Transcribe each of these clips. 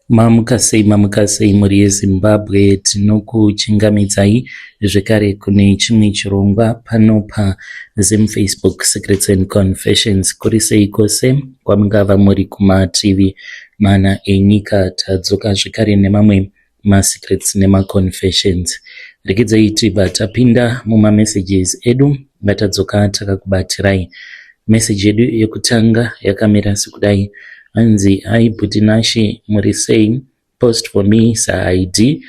Mamuka sei, mamuka sei mhuri yeZimbabwe. Tinokuchingamidzai zvekare kune chimwe chirongwa pano paZim Facebook Secrets and Confessions. Kuri sei kwose kwamungava muri kumativi mana enyika. Tadzoka zvekare nemamwe masecrets nemaconfessions. Regedzai tibva tapinda mumamessages edu ngatadzoka takakubatirai. Message yedu yekutanga yakamira sekudai. Hanzi, "Hi Bhuti Nashe, muri sei? Post for me saID.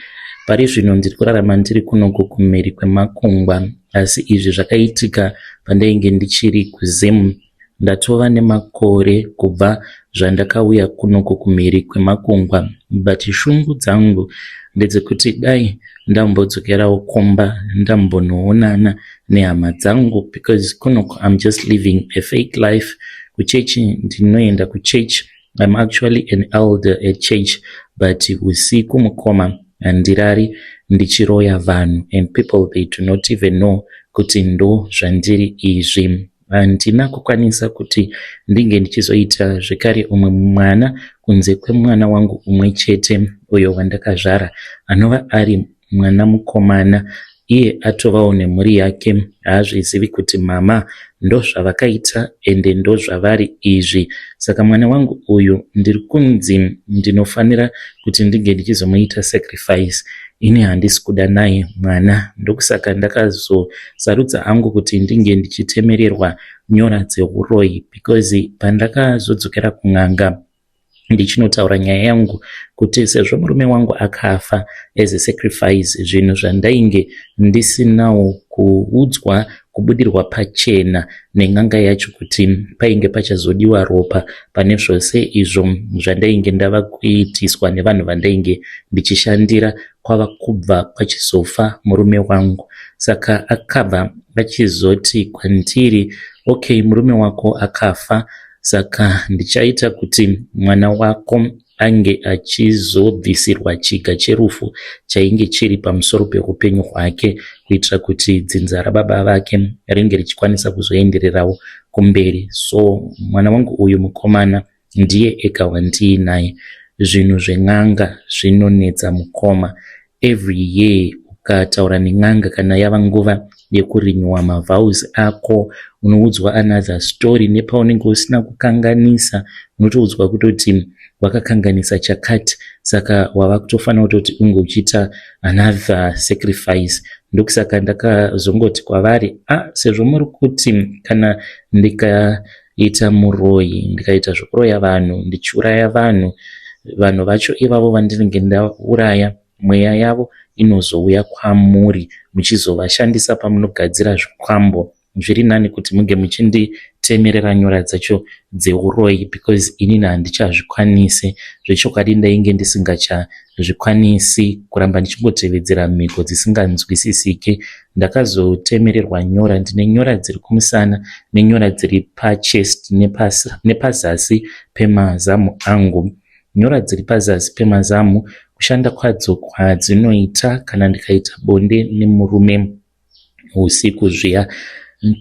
Pari zvino ndiri kurarama ndiri kunoku kumhiri kwemakungwa, asi izvi zvakaitika pandainge ndichiri kuZim. Ndatova nemakore kubva zvandakauya kunoku kumhiri kwemakungwa, but shungu dzangu ndedzekuti dai ndambodzokerawo kumba ndambonoonana nehama dzangu, because kunoku I'm just living a fake life. Kuchechi ndinoenda kuchechi, I'm actually an elder at church, but usiku mukoma handirari, ndichiroya vanhu, and people, they do not even know kuti ndo zvandiri izvi. Handina kukwanisa kuti ndinge ndichizoita zvekare umwe mwana kunze kwemwana wangu umwe chete uyo wandakazvara, anova ari mwana mukomana. Iye atovawo nemhuri yake. Haazvizivi kuti mama ndozvavakaita ende ndozvavari izvi. Saka mwana wangu uyu ndiri kunzi ndinofanira kuti ndinge ndichizomuita sacrifice. Ini handisi kuda naye mwana. Ndokusaka ndakazosarudza hangu kuti ndinge ndichitemererwa nyora dzeuroyi, because pandakazodzokera kun'anga ndichinotaura nyaya yangu kuti sezvo murume wangu akafa as a sacrifice, zvinhu zvandainge ndisinawo kuudzwa, kubudirwa pachena nen'anga yacho kuti painge pachazodiwa ropa pane zvose izvo zvandainge ndava kuitiswa nevanhu vandainge ndichishandira, kwava kubva kwachizofa murume wangu. Saka akabva achizoti kwandiri, 'Okay, murume wako akafa, saka ndichaita kuti mwana wako ange achizobvisirwa chiga cherufu chainge chiri pamusoro peupenyu hwake, kuitira kuti dzinza rababa vake ringe richikwanisa kuzoendererawo kumberi. So mwana wangu uyu mukomana ndiye ega wandiinaye. Zvinhu zven'anga zvinonetsa mukoma. Every year ukataura nen'anga, kana yava nguva yekurenewa mavows ako, unoudzwa another story. Nepaunenge usina kukanganisa, unotoudzwa kutoti wakakanganisa chakati, saka wava kutofanira kutoti unge uchiita another sacrifice. Ndokusaka ndakazongoti kwavari, a ah, sezvo muri kuti kana ndikaita muroyi, ndikaita zvekuroya vanhu, ndichiuraya vanhu, vanhu vacho ivavo vandinenge ndauraya, mweya yavo inozouya kwamuri muchizovashandisa pamunogadzira zvikwambo, zviri nani kuti munge muchinditemerera nyora dzacho dzeuroyi, because inini handichazvikwanisi. Zvechokwadi ndainge ndisingachazvikwanisi kuramba ndichingotevedzera mhiko dzisinganzwisisiki. Ndakazotemererwa nyora. Ndine nyora dziri kumusana nenyora dziri pachest nepazasi pemazamu angu. Nyora dziri pazasi pemazamu, kushanda kwadzo kwadzinoita, kana ndikaita bonde nemurume usiku zviya,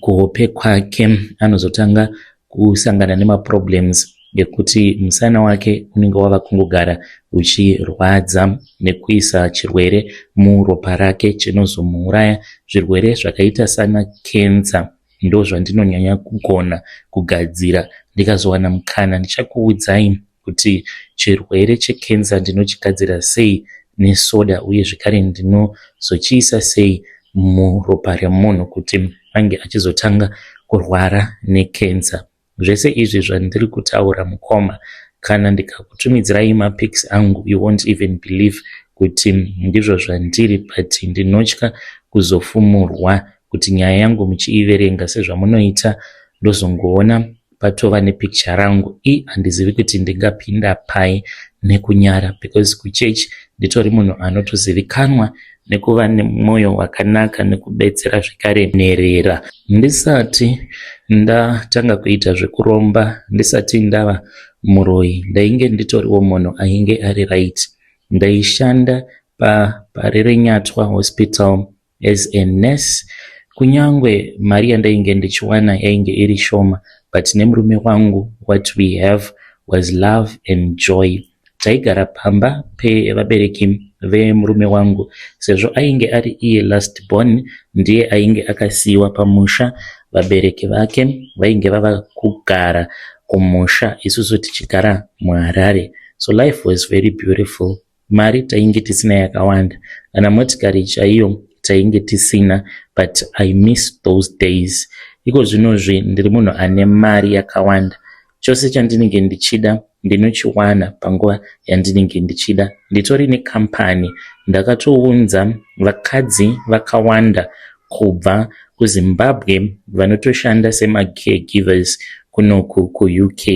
kuhope kwake anozotanga kusangana nemaproblems ekuti musana wake unenge wava kungogara uchirwadza, nekuisa chirwere muropa rake chinozomuuraya, zvirwere zvakaita sana kenza. Ndo zvandinonyanya kugona kugadzira. Ndikazowana mukana ndichakuudzai kuti chirwere chekenza ndinochigadzira sei nesoda, uye zvekare ndinozochiisa sei muropa remunhu kuti ange achizotanga kurwara nekenza. Zvese izvi zvandiri kutaura mukoma, kana ndikakutumidzirai mapics angu, you won't even believe kuti ndizvo zvandiri, but ndinotya kuzofumurwa kuti nyaya yangu muchiiverenga sezvamunoita, ndozongoona patova nepicture rangu. I handizivi kuti ndingapinda pai nekunyara, because kuchechi nditori munhu anotozivikanwa nekuva nemwoyo wakanaka nekubetsera zvekare nherera. Ndisati ndatanga kuita zvekuromba, ndisati ndava muroyi, ndainge nditoriwo munhu ainge ari right. Ndaishanda paParirenyatwa Hospital as a nurse. Kunyangwe mari yandainge ndichiwana yainge iri shoma, but nemurume wangu what we have was love and joy. Taigara pamba pevabereki vemurume wangu sezvo ainge ari iye last born, ndiye ainge akasiyiwa pamusha. Vabereki vake vainge vava kugara kumusha, isusu tichigara muHarare. So life was very beautiful. Mari tainge tisina yakawanda, kana motikari chaiyo tainge tisina, but I miss those days. Iko zvinozvi ndiri munhu ane mari yakawanda. Chose chandinenge ndichida ndinochiwana panguva yandinenge ndichida. Nditori nekambani, ndakatounza vakadzi vakawanda kubva kuZimbabwe vanotoshanda semacaregivers kunoku kuUK.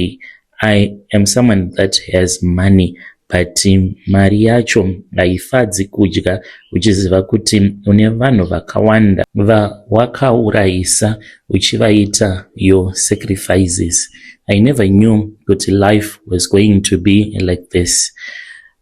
I am someone that has money, but mari yacho haifadzi kudya uchiziva kuti une vanhu vakawanda vawakaurayisa uchivaita your sacrifices. I never knew kuti life was going to be like this.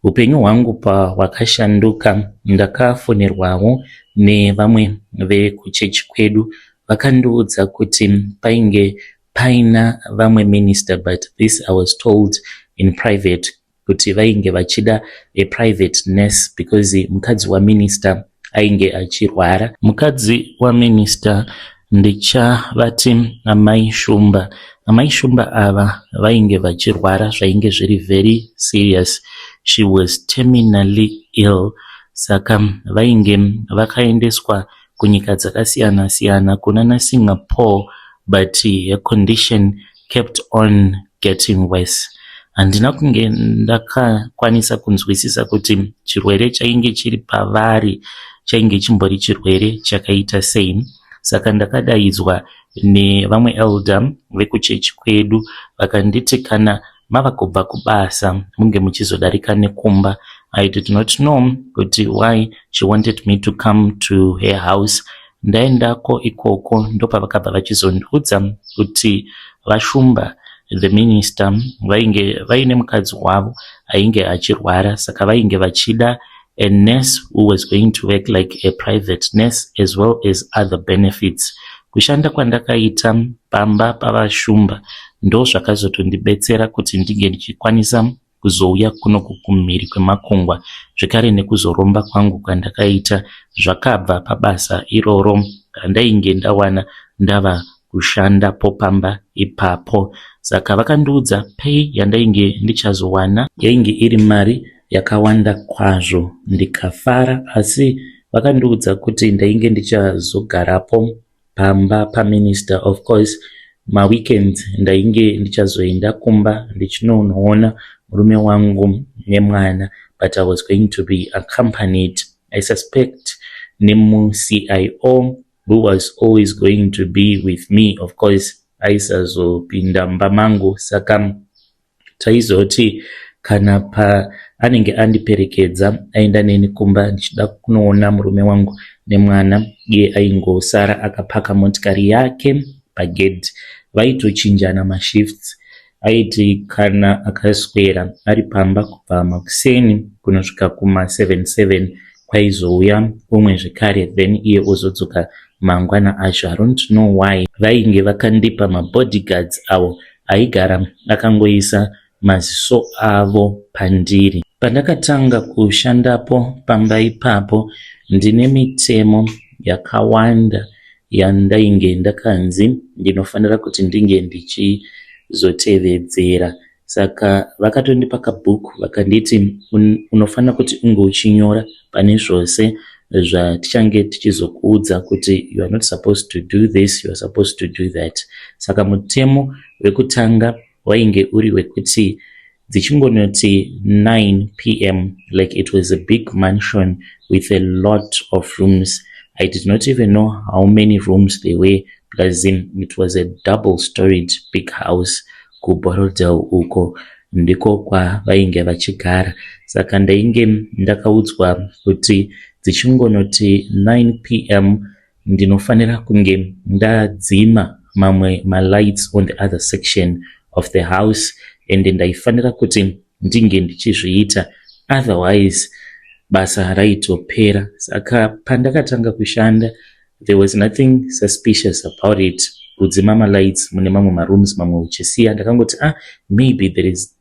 Upenyu hwangu pahwakashanduka, ndakafonerwawo nevamwe vekuchechi kwedu. Vakandiudza kuti painge paina vamwe minister, but this I was told in private, kuti vainge vachida a private nurse because mukadzi waminister ainge achirwara. Mukadzi waminister ndichavati Amai Shumba. Amai Shumba ava vainge vachirwara zvainge zviri very serious. She was terminally ill, saka vainge vakaendeswa kunyika dzakasiyana siyana, kunana Singapore, but her condition kept on getting worse. Handina kunge ndakakwanisa kunzwisisa kuti chirwere chainge chiri pavari chainge chimbori chirwere chakaita sei. Saka ndakadaidzwa nevamwe elder vekuchechi kwedu, vakanditi kana mava kubva kubasa munge muchizodarika nekumba. I did not know kuti why she wanted me to come to her house. Ndaendako ikoko, ndopavakabva vachizondiudza kuti VaShumba, the minister, vainge vaine mukadzi wavo ainge achirwara, saka vainge vachida a nurse who was going to work like a private nurse as well as other benefits. Kushanda kwandakaita pamba paVaShumba ndo zvakazotondibetsera kuti ndinge ndichikwanisa kuzouya kuno kumhiri kwemakungwa. Zvekare nekuzoromba kwangu kwandakaita zvakabva pabasa iroro randainge ndawana ndava kushandapo pamba ipapo. Saka vakandiudza pay yandainge ndichazowana, yainge iri mari yakawanda kwazvo, ndikafara. Asi vakandiudza kuti ndainge ndichazogarapo pamba paminister. Of course, maweekends ndainge ndichazoenda kumba ndichinonoona murume wangu nemwana, but I was going to be accompanied, I suspect, nemuCIO who was always going to be with me. Of course, aisazopinda mumba mangu, saka taizoti kana paanenge andiperekedza aenda neni kumba ndichida kunoona murume wangu nemwana, iye aingosara akapaka motikari yake pagedhi. Vaitochinjana mashifts. Aiti kana akaswera ari pamba kubva makuseni kunosvika kuma77, kwaizouya umwe zvekare, then iye ozodzoka mangwana acho. I don't know why vainge vakandipa mabodyguards avo aigara akangoisa maziso avo pandiri. Pandakatanga kushandapo pamba ipapo, ndine mitemo yakawanda yandainge ndakanzi ndinofanira kuti ndinge ndichizotevedzera. Saka vakatondipa kabhuku, vakanditi unofanira kuti unge uchinyora pane zvose zvatichange tichizokuudza kuti you are not supposed to do this, you are supposed to do that. Saka mutemo wekutanga wainge uri wekuti dzichingonoti 9 p.m., like, it was a big mansion with a lot of rooms. I did not even know how many rooms there were because it was a double storied big house. KuBorrowdale uko ndiko kwavainge vachigara. Saka ndainge ndakaudzwa kuti dzichingonoti 9 p.m. ndinofanira kunge ndadzima mamwe malights on the other section of the house, and ndaifanira kuti ndinge ndichizviita, otherwise basa raitopera. Saka pandakatanga kushanda, there was nothing suspicious about it, kudzima malights mune mamwe marooms, mamwe uchisiya. Ndakangoti, "Ah, maybe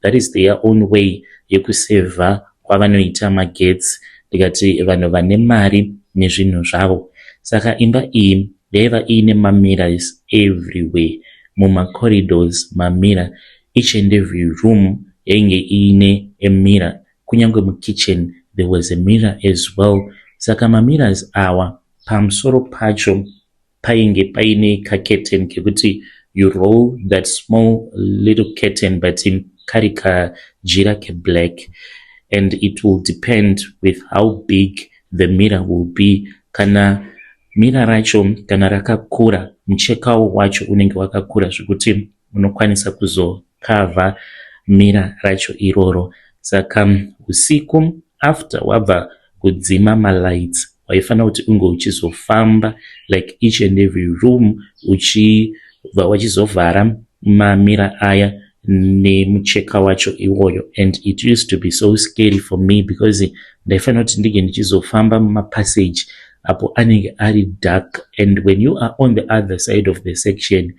that is their own way." yekusevha kwavanoita magetsi, ndikati vanhu vane mari nezvinhu zvavo. Saka imba iyi yaiva iine mamirrors everywhere, mumacorridors mamirror, each and every room yainge iine a mirror, kunyange mukitchen there was a mirror as well. Saka mamirrors awa, pamusoro pacho painge paine kacurtain kekuti you roll that small little curtain, but kari kajira keblack, and it will depend with how big the mirror will be. Kana mirror racho kana rakakura, muchekawo wacho unenge wakakura zvekuti unokwanisa kuzokavha mirror racho iroro. Saka usiku, after wabva kudzima malights, waifanira kuti unge uchizofamba like each and every room, uchibva wachizovhara mamirror aya nemucheka wacho iwoyo. And it used to be so scary for me because ndaifanira kuti ndinge ndichizofamba mumapassage apo anenge ari dark, and when you are on the other side of the section,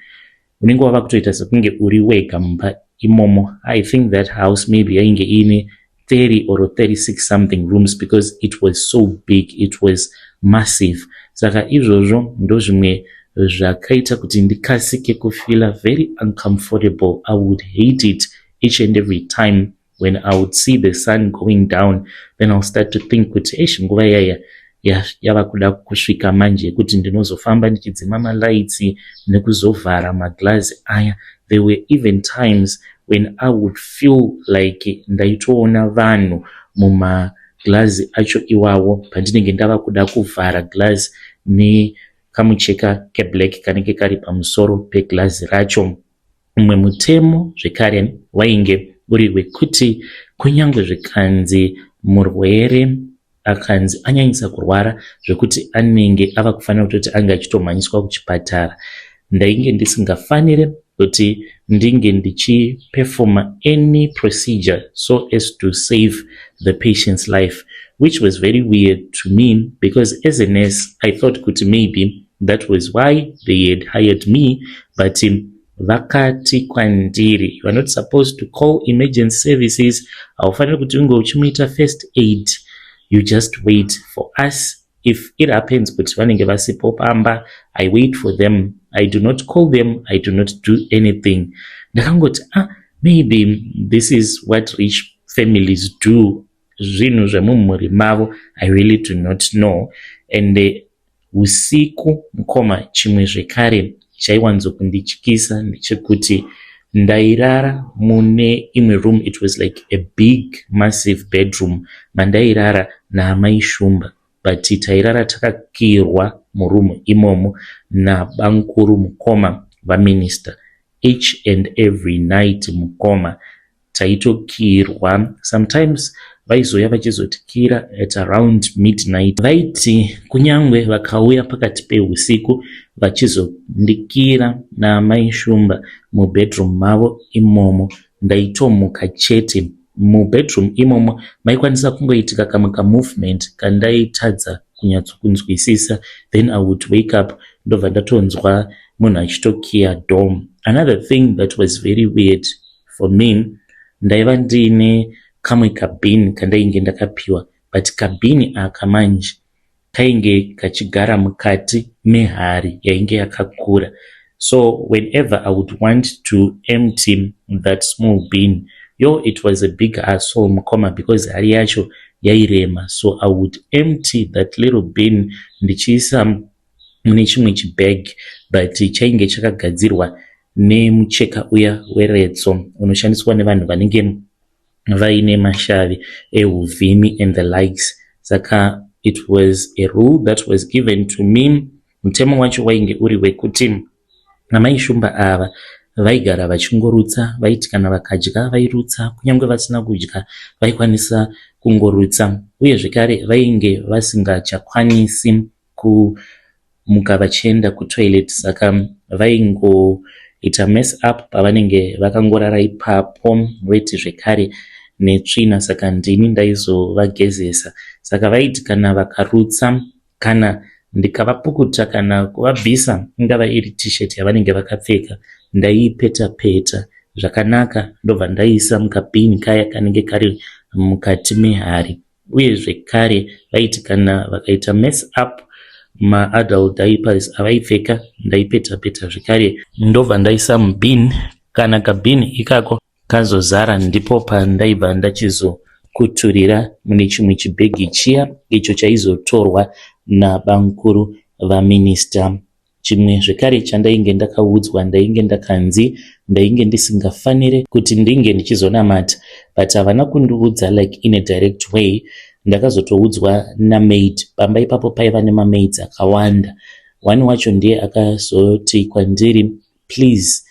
unenge wava kutoita sekunge uri wega mumba imomo. I think that house maybe yainge iine 30 or 36 something rooms because it was so big, it was massive. Saka izvozvo ndo zvimwe zvakaita kuti ndikasike kufeela very uncomfortable. I would hate it each and every time when I would see the sun going down. Then I'll start to think kuti, eish, nguva iyaya yava kuda kusvika manje yekuti ndinozofamba ndichidzima malights nekuzovhara maglazi aya. There were even times when I would feel like ndaitoona vanhu mumaglazi acho iwawo pandinenge ndava kuda kuvhara glazi nekamucheka keblack kanenge kari pamusoro peglazi racho. Mumwe mutemo zvekare wainge uri wekuti kunyange zvikanzi murwere akanzi anyanyisa kurwara zvekuti anenge ava kufanira kutoti ange achitomhanyiswa kuchipatara, ndainge ndisingafaniri kuti ndinge ndichiperforma any procedure so as to save the patient's life, which was very weird to me because as a nurse I thought kuti maybe that was why they had hired me. But vakati kwandiri, "You are not supposed to call emergency services. Haufaniri kuti unge uchimuita first aid. You just wait for us." If it happens kuti vanenge vasipo pamba, I wait for them. I do not call them, I do not do anything. Ndakangoti, "Ah, maybe this is what rich families do, zvinhu zvemumhuri mavo." I really do not know. And usiku mukoma, chimwe zvekare chaiwanzokundityisa ndechekuti ndairara mune imwe room. It was like a big massive bedroom mandairara naamai Shumba, but tairara takakirwa murumu imomo nabankuru mukoma vaminista. Each and every night mukoma, taitokirwa. Sometimes vaizouya vachizotikira at around midnight. Vaiti kunyange vakauya pakati peusiku vachizondikira naamai Shumba mubedroom mavo imomo, ndaitomuka chete. Mubedroom imomo maikwanisa kungoitika kamwe kamovement kandaitadza kunyatsokunzwisisa, then I would wake up, ndobva ndatonzwa munhu achitokiya door. Another thing that was very weird for me, ndaiva ndiine kamwe kabhini kandainge ndakapiwa, but kabhini aka manje kainge kachigara mukati mehari yainge yakakura. So whenever I would want to empty that small bin, yo, it was a big hassle mukoma, because hari yacho yairema. So I would empty that little bin ndichiisa mune chimwe chibag, but chainge chakagadzirwa nemucheka uya weretso unoshandiswa nevanhu vanenge vaine mashavi ehuvhimi and the likes. Saka it was a rule that was given to me. Mutemo wacho wainge uri wekuti amai Shumba ava vaigara vachingorutsa. Vaiti kana vakadya vairutsa, kunyange vasina kudya vaikwanisa kungorutsa. Uye zvekare vainge vasingachakwanisi kumuka vachienda kutoilet, saka vaingoita mess up pavanenge vakangorara ipapo, weti zvekare netsvina. Saka ndini ndaizovagezesa. Saka vaiti kana vakarutsa, kana ndikavapukuta kana kuvabvisa ingava iri T-shirt yavanenge vakapfeka, ndaiipeta peta. zvakanaka ndobva ndaisa mukabhini kaya kanenge kari mukati mehari. Uye zvekare vaiti kana vakaita mess up maadult diapers avaipfeka, ndaipeta peta zvekare ndobva ndaisa mubin. Kana kabin ikako kazozara, ndipo pandaibva ndachizokuturira mune chimwe chibhegi chiya icho chaizotorwa nabamukuru vaminista. Chimwe zvekare chandainge ndakaudzwa, ndainge ndakanzi ndainge ndisingafanire kuti ndinge ndichizonamata, but havana kundiudza like in a direct way. Ndakazotoudzwa namaid. Pamba ipapo paiva nemamaids akawanda. One wacho ndiye akazoti kwandiri, "Please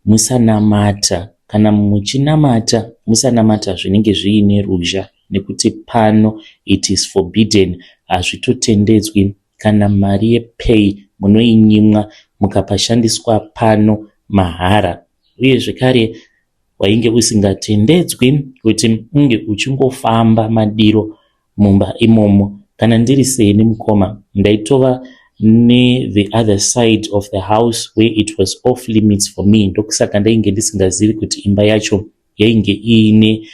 musanamata. Kana muchinamata, musanamata zvinenge zviine ruzha, nekuti pano it is forbidden, hazvitotendedzwi. Kana mari yepay munoinyimwa mukapashandiswa pano mahara." Uye zvekare wainge usingatendedzwi kuti unge uchingofamba madiro mumba imomo. Kana ndiri seni, mukoma, ndaitova nethe other side of the house where it was off limits for me. Ndokusaka ndainge ndisingazivi kuti imba yacho yainge iine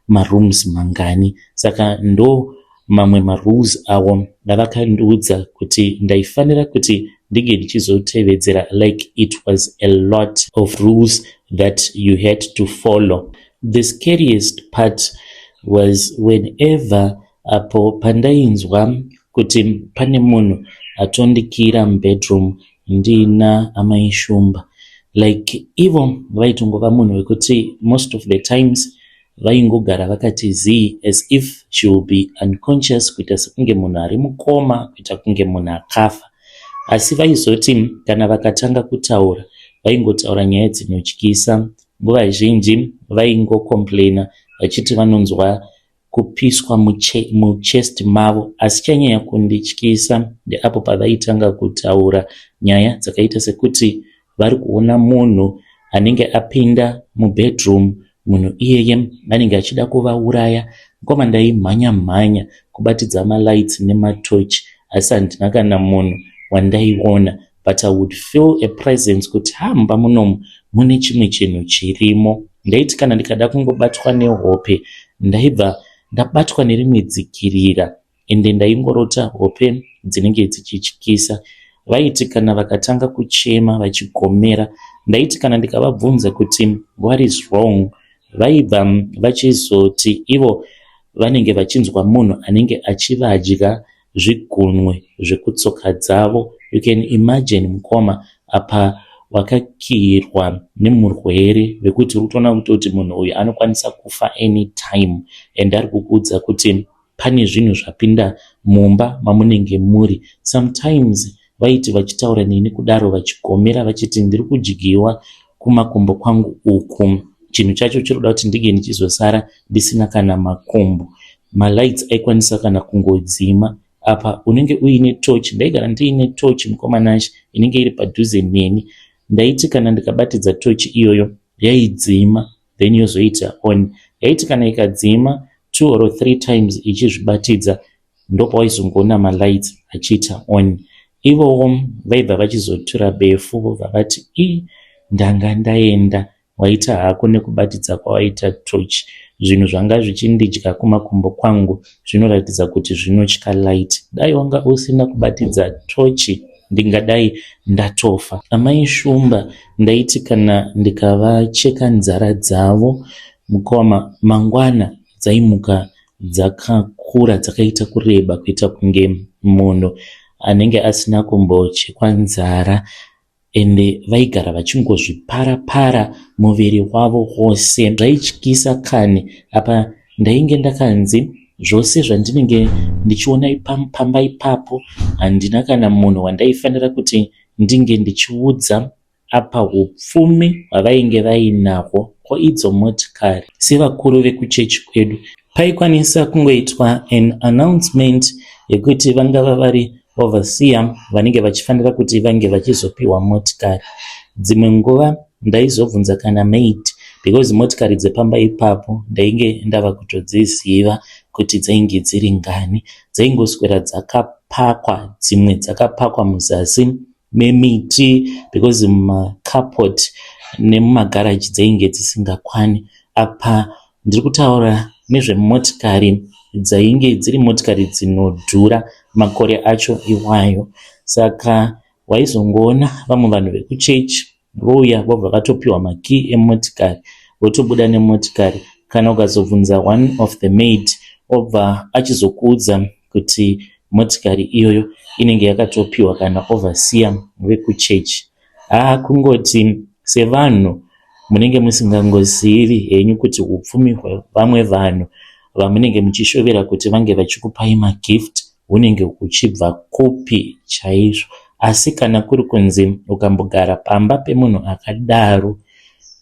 marooms mangani. Saka ndo mamwe marules awo ndavakandiudza kuti ndaifanira kuti ndinge ndichizotevedzera. Like, it was a lot of rules that you had to follow. The scariest part was whenever apo pandainzwa kuti pane munhu atondikira mubedroom ndiina amai Shumba. Like, ivo vaitongova munhu wekuti most of the times vaingogara vakati zii, as if she will be unconscious, kuita sekunge munhu ari mukoma, kuita kunge munhu akafa. Asi vaizoti kana vakatanga kutaura, vaingotaura nyaya dzinotyisa. Nguva zhinji vaingocomplaina vachiti vanonzwa kupiswa muchest mavo. Asi chanyanya kundityisa ndeapo pavaitanga kutaura nyaya dzakaita sekuti vari kuona munhu anenge apinda mubedroom, munhu iyeye anenge achida kuvauraya. Ngoma ndaimhanya mhanya kubatidza malights nematochi, asi handina kana munhu wandaiona, but I would feel a presence kuti ha, mumba munomu mune chimwe chinhu chirimo. Ndaiti kana ndikada kungobatwa nehope, ndaibva ndabatwa nerimwe dzikirira, ende ndaingorota hope dzinenge dzichityisa. Vaiti kana vakatanga kuchema vachigomera, ndaiti kana ndikavabvunza kuti what is wrong, vaibva vachizoti ivo vanenge vachinzwa munhu anenge achivadya zvigunwe zvekutsoka dzavo. You can imagine, mukoma, apa wakakirwa nemurwere wekuti uri kutoona kutoti munhu uyu anokwanisa kufa anytime, and ari kukuudza kuti pane zvinhu zvapinda mumba mamunenge muri. Sometimes vaiti vachitaura neni kudaro vachigomera vachiti ndiri kudyiwa kumakumbo kwangu uku, chinhu chacho chiri kuda kuti ndinge ndichizosara ndisina kana makumbo. Malights aikwanisa kana kungodzima. Apa unenge uine tochi. Ndaigara ndiine tochi, mukoma Nashe, inenge iri padhuze neni. Ndaiti kana ndikabatidza tochi iyoyo, yaidzima, then yozoita on. Yaiti kana ikadzima two or three times ichizvibatidza, ndopawaizongoona malights achiita on. Ivowo vaibva vachizotura befu, vobva vati, "I, ndanga ndaenda, waita hako nekubatidza kwawaita tochi. Zvinhu zvanga zvichindidya kumakumbo kwangu zvinoratidza kuti zvinotya light. Dai wanga usina kubatidza tochi, ndingadai ndatofa." Amai Shumba ndaiti kana ndikavacheka nzara dzavo, mukoma, mangwana dzaimuka dzakakura, dzakaita kureba, kuita kunge munhu anenge asina kumbochekwa nzara. Ende vaigara vachingozvipara para muviri wavo wose, zvaityisa kani. Apa ndainge ndakanzi zvose zvandinenge ndichiona pamba ipapo, handina kana munhu wandaifanira kuti ndinge ndichiudza. Apa upfumi hwavainge vainahwo, ko idzo motikari, sevakuru vekuchechi kwedu, paikwanisa kungoitwa an announcement yekuti vangava vari overseer vanenge vachifanira kuti vange vachizopiwa motikari. Dzimwe nguva ndaizobvunza kana maid, because motikari dzepamba ipapo ndainge ndava kutodziziva kuti dzainge dziri ngani. Dzaingoswera dzakapakwa, dzimwe dzakapakwa muzasi memiti, because mumacarport. Nemumagaraji dzainge dzisingakwani. Apa ndiri kutaura nezvemotikari dzainge dziri motikari dzinodhura makore acho iwayo. Saka waizongoona vamwe vanhu vekuchechi vouya vobva vatopiwa makii emotikari votobuda nemotikari. Kana ukazobvunza one of the maid obva achizokuudza kuti motikari iyoyo inenge yakatopiwa kana overseer vekuchechi. Haa kungoti sevanhu munenge musingangozivi henyu kuti upfumi hwevamwe vanhu vamunenge muchishuvira kuti vange vachikupai magift hunenge huchibva kupi chaizvo. Asi kana kuri kunzi ukambogara pamba pemunhu akadaro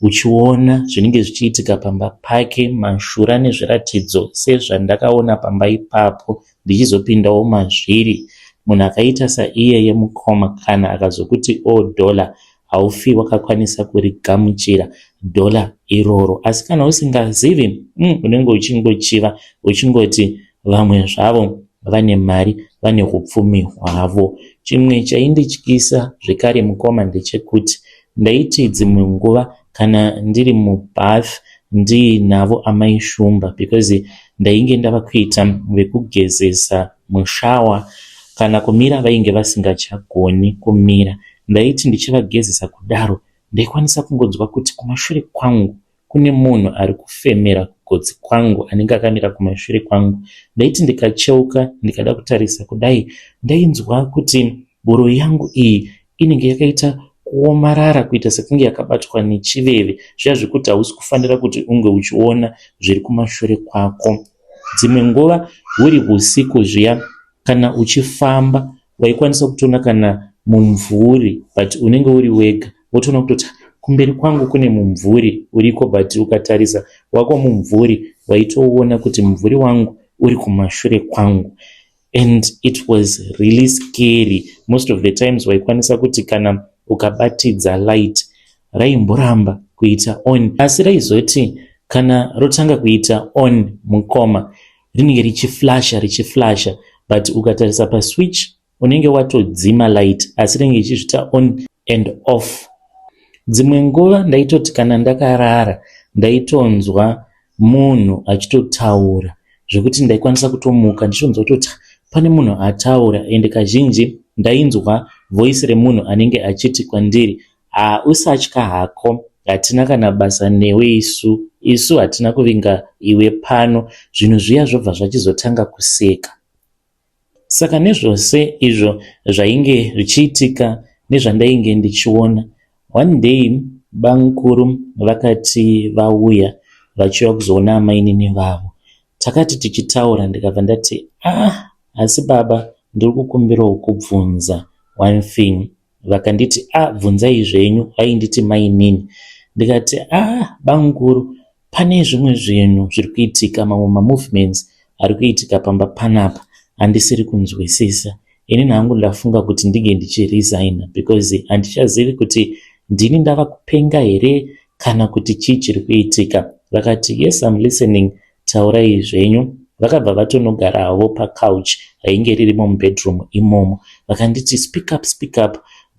uchiona zvinenge zvichiitika pamba pake, mashura nezviratidzo sezvandakaona pamba ipapo ndichizopindawo mazviri, munhu akaita saiyeye mukoma kana akazokuti o dollar haufi wakakwanisa kurigamuchira dollar iroro. Asi kana usingazivi unenge uchingochiva uchingoti vamwe zvavo vane mari vane upfumi hwavo. Chimwe chaindityisa zvekare mukoma ndechekuti ndaiti dzimwe nguva kana ndiri mubath ndiinavo amai Shumba because ndainge ndava kuita vekugezesa mushower kana kumira vainge vasingachagoni kumira. Ndaiti ndichivagezesa kudaro ndaikwanisa kungonzwa kuti kumashure kwangu kune munhu ari kufemera kugotsi kwangu anenge akamira kumashure kwangu. Ndaiti ndikacheuka ndikada kutarisa kudai ndainzwa kuti huro yangu iyi inenge yakaita kuomarara kuita sekunge yakabatwa nechiveve zviya zvekuti hausi kufanira kuti unge uchiona zviri kumashure kwako. Dzimwe nguva huri usiku zviya kana uchifamba waikwanisa kutoona kana mumvuri but unenge uri wega wotoona kutoti kumberi kwangu kune mumvuri uriko but ukatarisa wako mumvuri waitoona kuti mumvuri wangu uri kumashure kwangu and it was really scary. Most of the times waikwanisa kuti kana ukabatidza light raimboramba kuita on, asi raizoti kana rotanga kuita on mukoma rinenge richiflasha richiflasha, but ukatarisa paswitch unenge watodzima light asi rinenge richizviita on and off. Dzimwe nguva ndaitoti kana ndakarara ndaitonzwa munhu achitotaura zvekuti ndaikwanisa kutomuka ndichitonzwa kutoti pane munhu ataura, ende kazhinji ndainzwa voice remunhu anenge achiti kwandiri, "Haa, usatya hako, hatina kana basa newe isu, isu hatina kuvinga iwe pano." Zvinhu zviya zvobva zvachizotanga kuseka. Saka nezvose izvo zvainge zvichiitika nezvandainge ndichiona, one day bamukuru vakati vauya vachiuya kuzoona amainini vavo. Takati tichitaura ndikabva ndati, "Ah, asi baba, ndiri kukumbirawo kubvunza one thing." Vakanditi, "Ah, bvunzai zvenyu." Vainditi mainini. Ndikati, "Ah, bamukuru, pane zvimwe zvinhu zviri kuitika, mamwe mamovements ari kuitika pamba panapa handisiri kunzwisisa. Inini hangu ndafunga kuti ndinge ndichiresigna because handichazivi kuti ndini ndava kupenga here kana kuti chii chiri kuitika." Vakati, "Yes, I'm listening, taurai zvenyu." Vakabva vatonogarawo pacouch rainge ririmo mubedroom imomo. Vakanditi, "Speak up, speak up,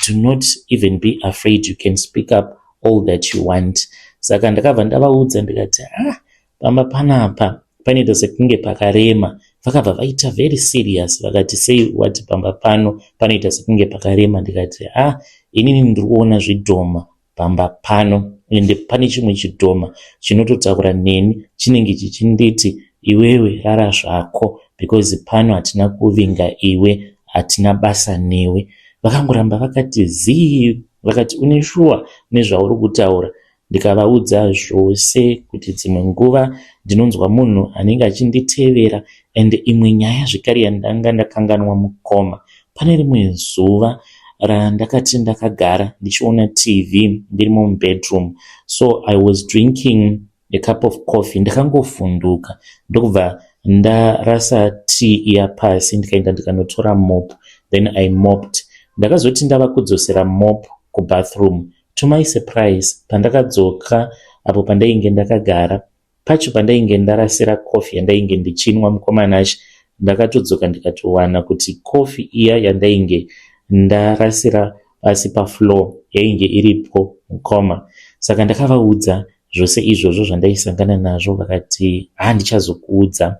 do not even be afraid, you can speak up all that you want." Saka ndakabva ndavaudza ndikati, "Ah, pamba panapa panoita sekunge pakarema." Vakabva vaita very serious vakati, "Sei wati pamba pano panoita sekunge pakarema?" Ndikati, "Ah, inini ndiri kuona zvidhoma pamba pano, ende pane chimwe chidhoma chinototaura neni chinenge chichinditi, 'Iwewe rara zvako because pano hatina kuvinga iwe, hatina basa newe.'" Vakangoramba vakati zii. Vakati, "Une shuwa nezvauri kutaura?" Ndikavaudza zvose kuti dzimwe nguva ndinonzwa munhu anenge achinditevera. And imwe nyaya zvekare yandanga ndakanganwa mukoma, pane rimwe zuva randakati ndakagara ndichiona TV ndirimo mubedroom, so I was drinking a cup of coffee. Ndakangovhunduka ndokubva ndarasa tea iya pasi, ndikaenda ndikanotora mop, then I mopped. Ndakazoti ndava kudzosera mop kubathroom, to my surprise, pandakadzoka apo pandainge ndakagara pacho pandainge ndarasira coffee yandainge ndichinwa, mukoma Nashe, ndakatodzoka ndikatowana kuti coffee iya yandainge ndarasira pasi pafloor yainge iripo mukoma. Saka ndakavaudza zvose izvozvo zvandaisangana nazvo, vakati handichazokuudza.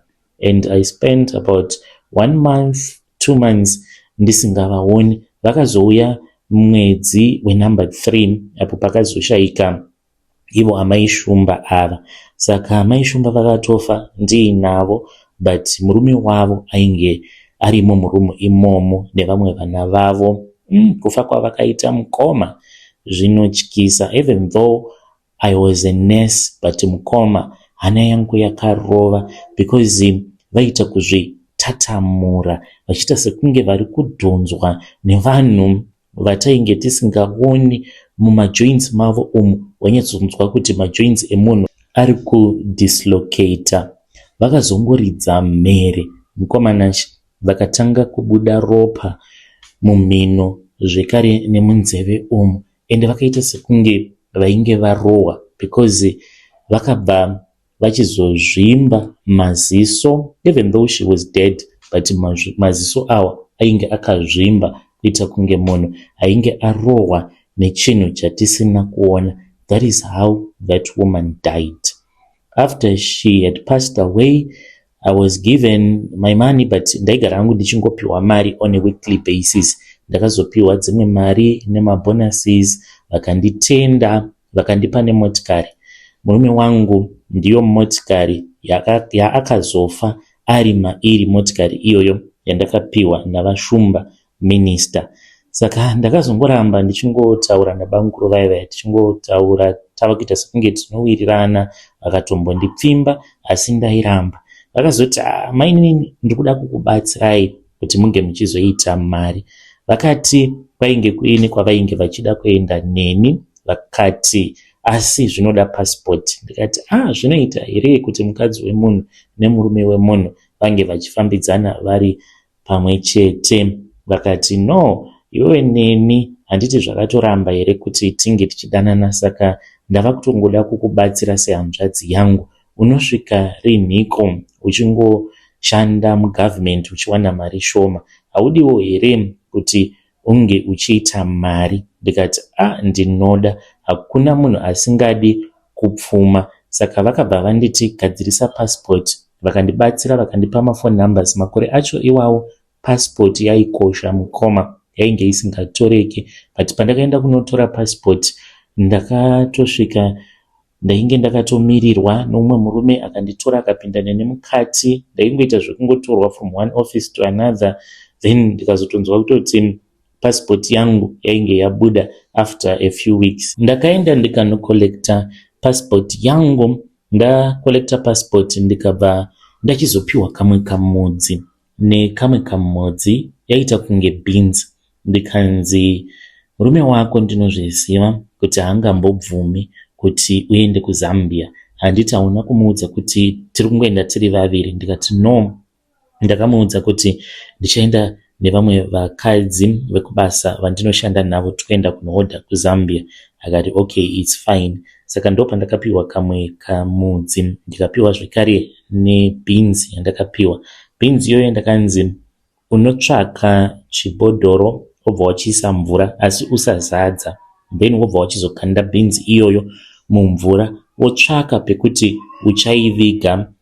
And I spent about one month, 2 months ndisingavaoni. Vakazouya mwedzi wenumber 3 apo pakazoshayika ivo amai Shumba ava. Saka amai Shumba vakatofa ndiinavo, but murume wavo ainge arimo murumu imomo nevamwe vana vavo. Kufa kwavakaita, mukoma, zvinotyisa. Even though I was a nurse, but mukoma, hana yangu yakarova because vaita kuzvitatamura vachiita sekunge vari kudhonzwa nevanhu vatainge tisingaoni. Mumajoints mavo umu wainyatsonzwa kuti majoints emunhu ari kudislocata. Vakazongoridza mhere, mukomana, vakatanga kubuda ropa mumhino zvekare nemunzeve umu, ende vakaita sekunge vainge varohwa because vakabva vachizozvimba maziso. Even though she was dead, but maziso awa ainge akazvimba kuita kunge munhu ainge arohwa nechinhu chatisina kuona. That is how that woman died. After she had passed away, I was given my money, but ndaigara hangu ndichingopiwa mari on a weekly basis. Ndakazopiwa dzimwe mari nemabonuses, vakanditenda, vakandipa nemotikari. Murume wangu ndiyo motikari yaakazofa ari mairi, motikari iyoyo yandakapiwa navaShumba Minister. Saka ndakazongoramba ndichingotaura nabamukuru vaya vaya, tichingotaura, tava kuita sekunge tinowirirana. Vakatombondipfimba, asi ndairamba. Vakazoti, "Ah, mainini, ndiri kuda kukubatsirai kuti munge muchizoita mari." Vakati kwainge kuine kwavainge vachida kuenda neni, vakati asi zvinoda pasipoti. Ndikati, "Ah, zvinoita here kuti mukadzi wemunhu nemurume wemunhu vange vachifambidzana vari pamwe chete?" Vakati, "No, iwewe neni handiti zvakatoramba here kuti tinge tichidanana? Saka ndava kutongoda kukubatsira sehanzvadzi yangu. Unosvika rinhiko uchingoshanda mugavhumendi uchiwana mari shoma? Haudiwo here kuti unge uchiita mari?" Ndikati, "A ah, ndinoda. Hakuna munhu asingadi kupfuma." Saka vakabva vanditi, "Gadzirisa pasipoti." Vakandibatsira, vakandipa maphone numbers. Makore acho iwawo pasipoti yaikosha, mukoma, yainge isingatoreki. But pandakaenda kunotora pasipoti, ndakatosvika ndainge ndakatomirirwa noumwe murume akanditora, akapinda neni mukati. Ndaingoita zvekungotorwa from one office to another, then ndikazotonzwa kutoti pasipoti yangu yainge yabuda after a few weeks. Ndakaenda ndikanocollecta pasipoti yangu. Ndacollecta pasipoti, ndikabva ndachizopiwa kamwe kamudzi nekamwe kamhodzi yaita kunge beans. Ndikanzi, "Murume wako ndinozviziva kuti haangambobvumi kuti uende kuZambia. Handiti hauna kumuudza kuti tiri kungoenda tiri vaviri?" Ndikati, "No, ndakamuudza kuti ndichaenda nevamwe vakadzi vekubasa vandinoshanda navo, toenda kunohodha kuZambia." Akati, "Okay, it's fine." Saka ndo pandakapiwa kamwe kamudzi, ndikapiwa zvekare nebeans yandakapiwa. Beans iyoyo ndakanzi, "Unotsvaka chibhodhoro, wobva wachiisa mvura, asi usazadza. Then wobva wachizokanda beans iyoyo mumvura, wotsvaka pekuti uchaiviga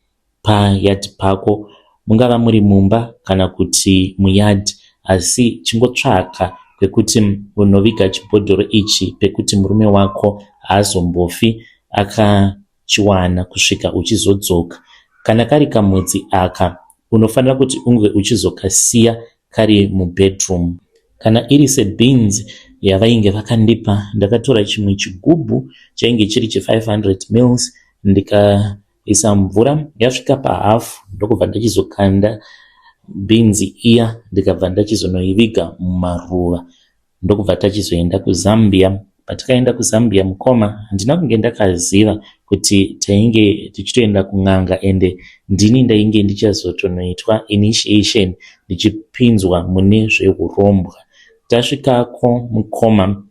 payard pako, mungava muri mumba kana kuti muyard, asi chingotsvaka kwekuti unoviga chibhodhoro ichi pekuti murume wako haazombofi akachiwana kusvika uchizodzoka. Kana kari kamudzi aka, unofanira kuti unge uchizokasiya kari mubedroom." Kana iri sebeans yavainge vakandipa, ndakatora chimwe chigubhu chainge chiri che500 mils, ndikaisa mvura yasvika pahafu, ndokubva ndachizokanda bhinzi iya, ndikabva ndachizonoiviga mumaruva, ndokubva tachizoenda kuZambia. Patakaenda kuZambia, mukoma, handina kunge ndakaziva kuti tainge tichitoenda kun'anga, ende ndini ndainge ndichazotonoitwa initiation, ndichipinzwa mune zveurombwa. Tasvikako, mukoma,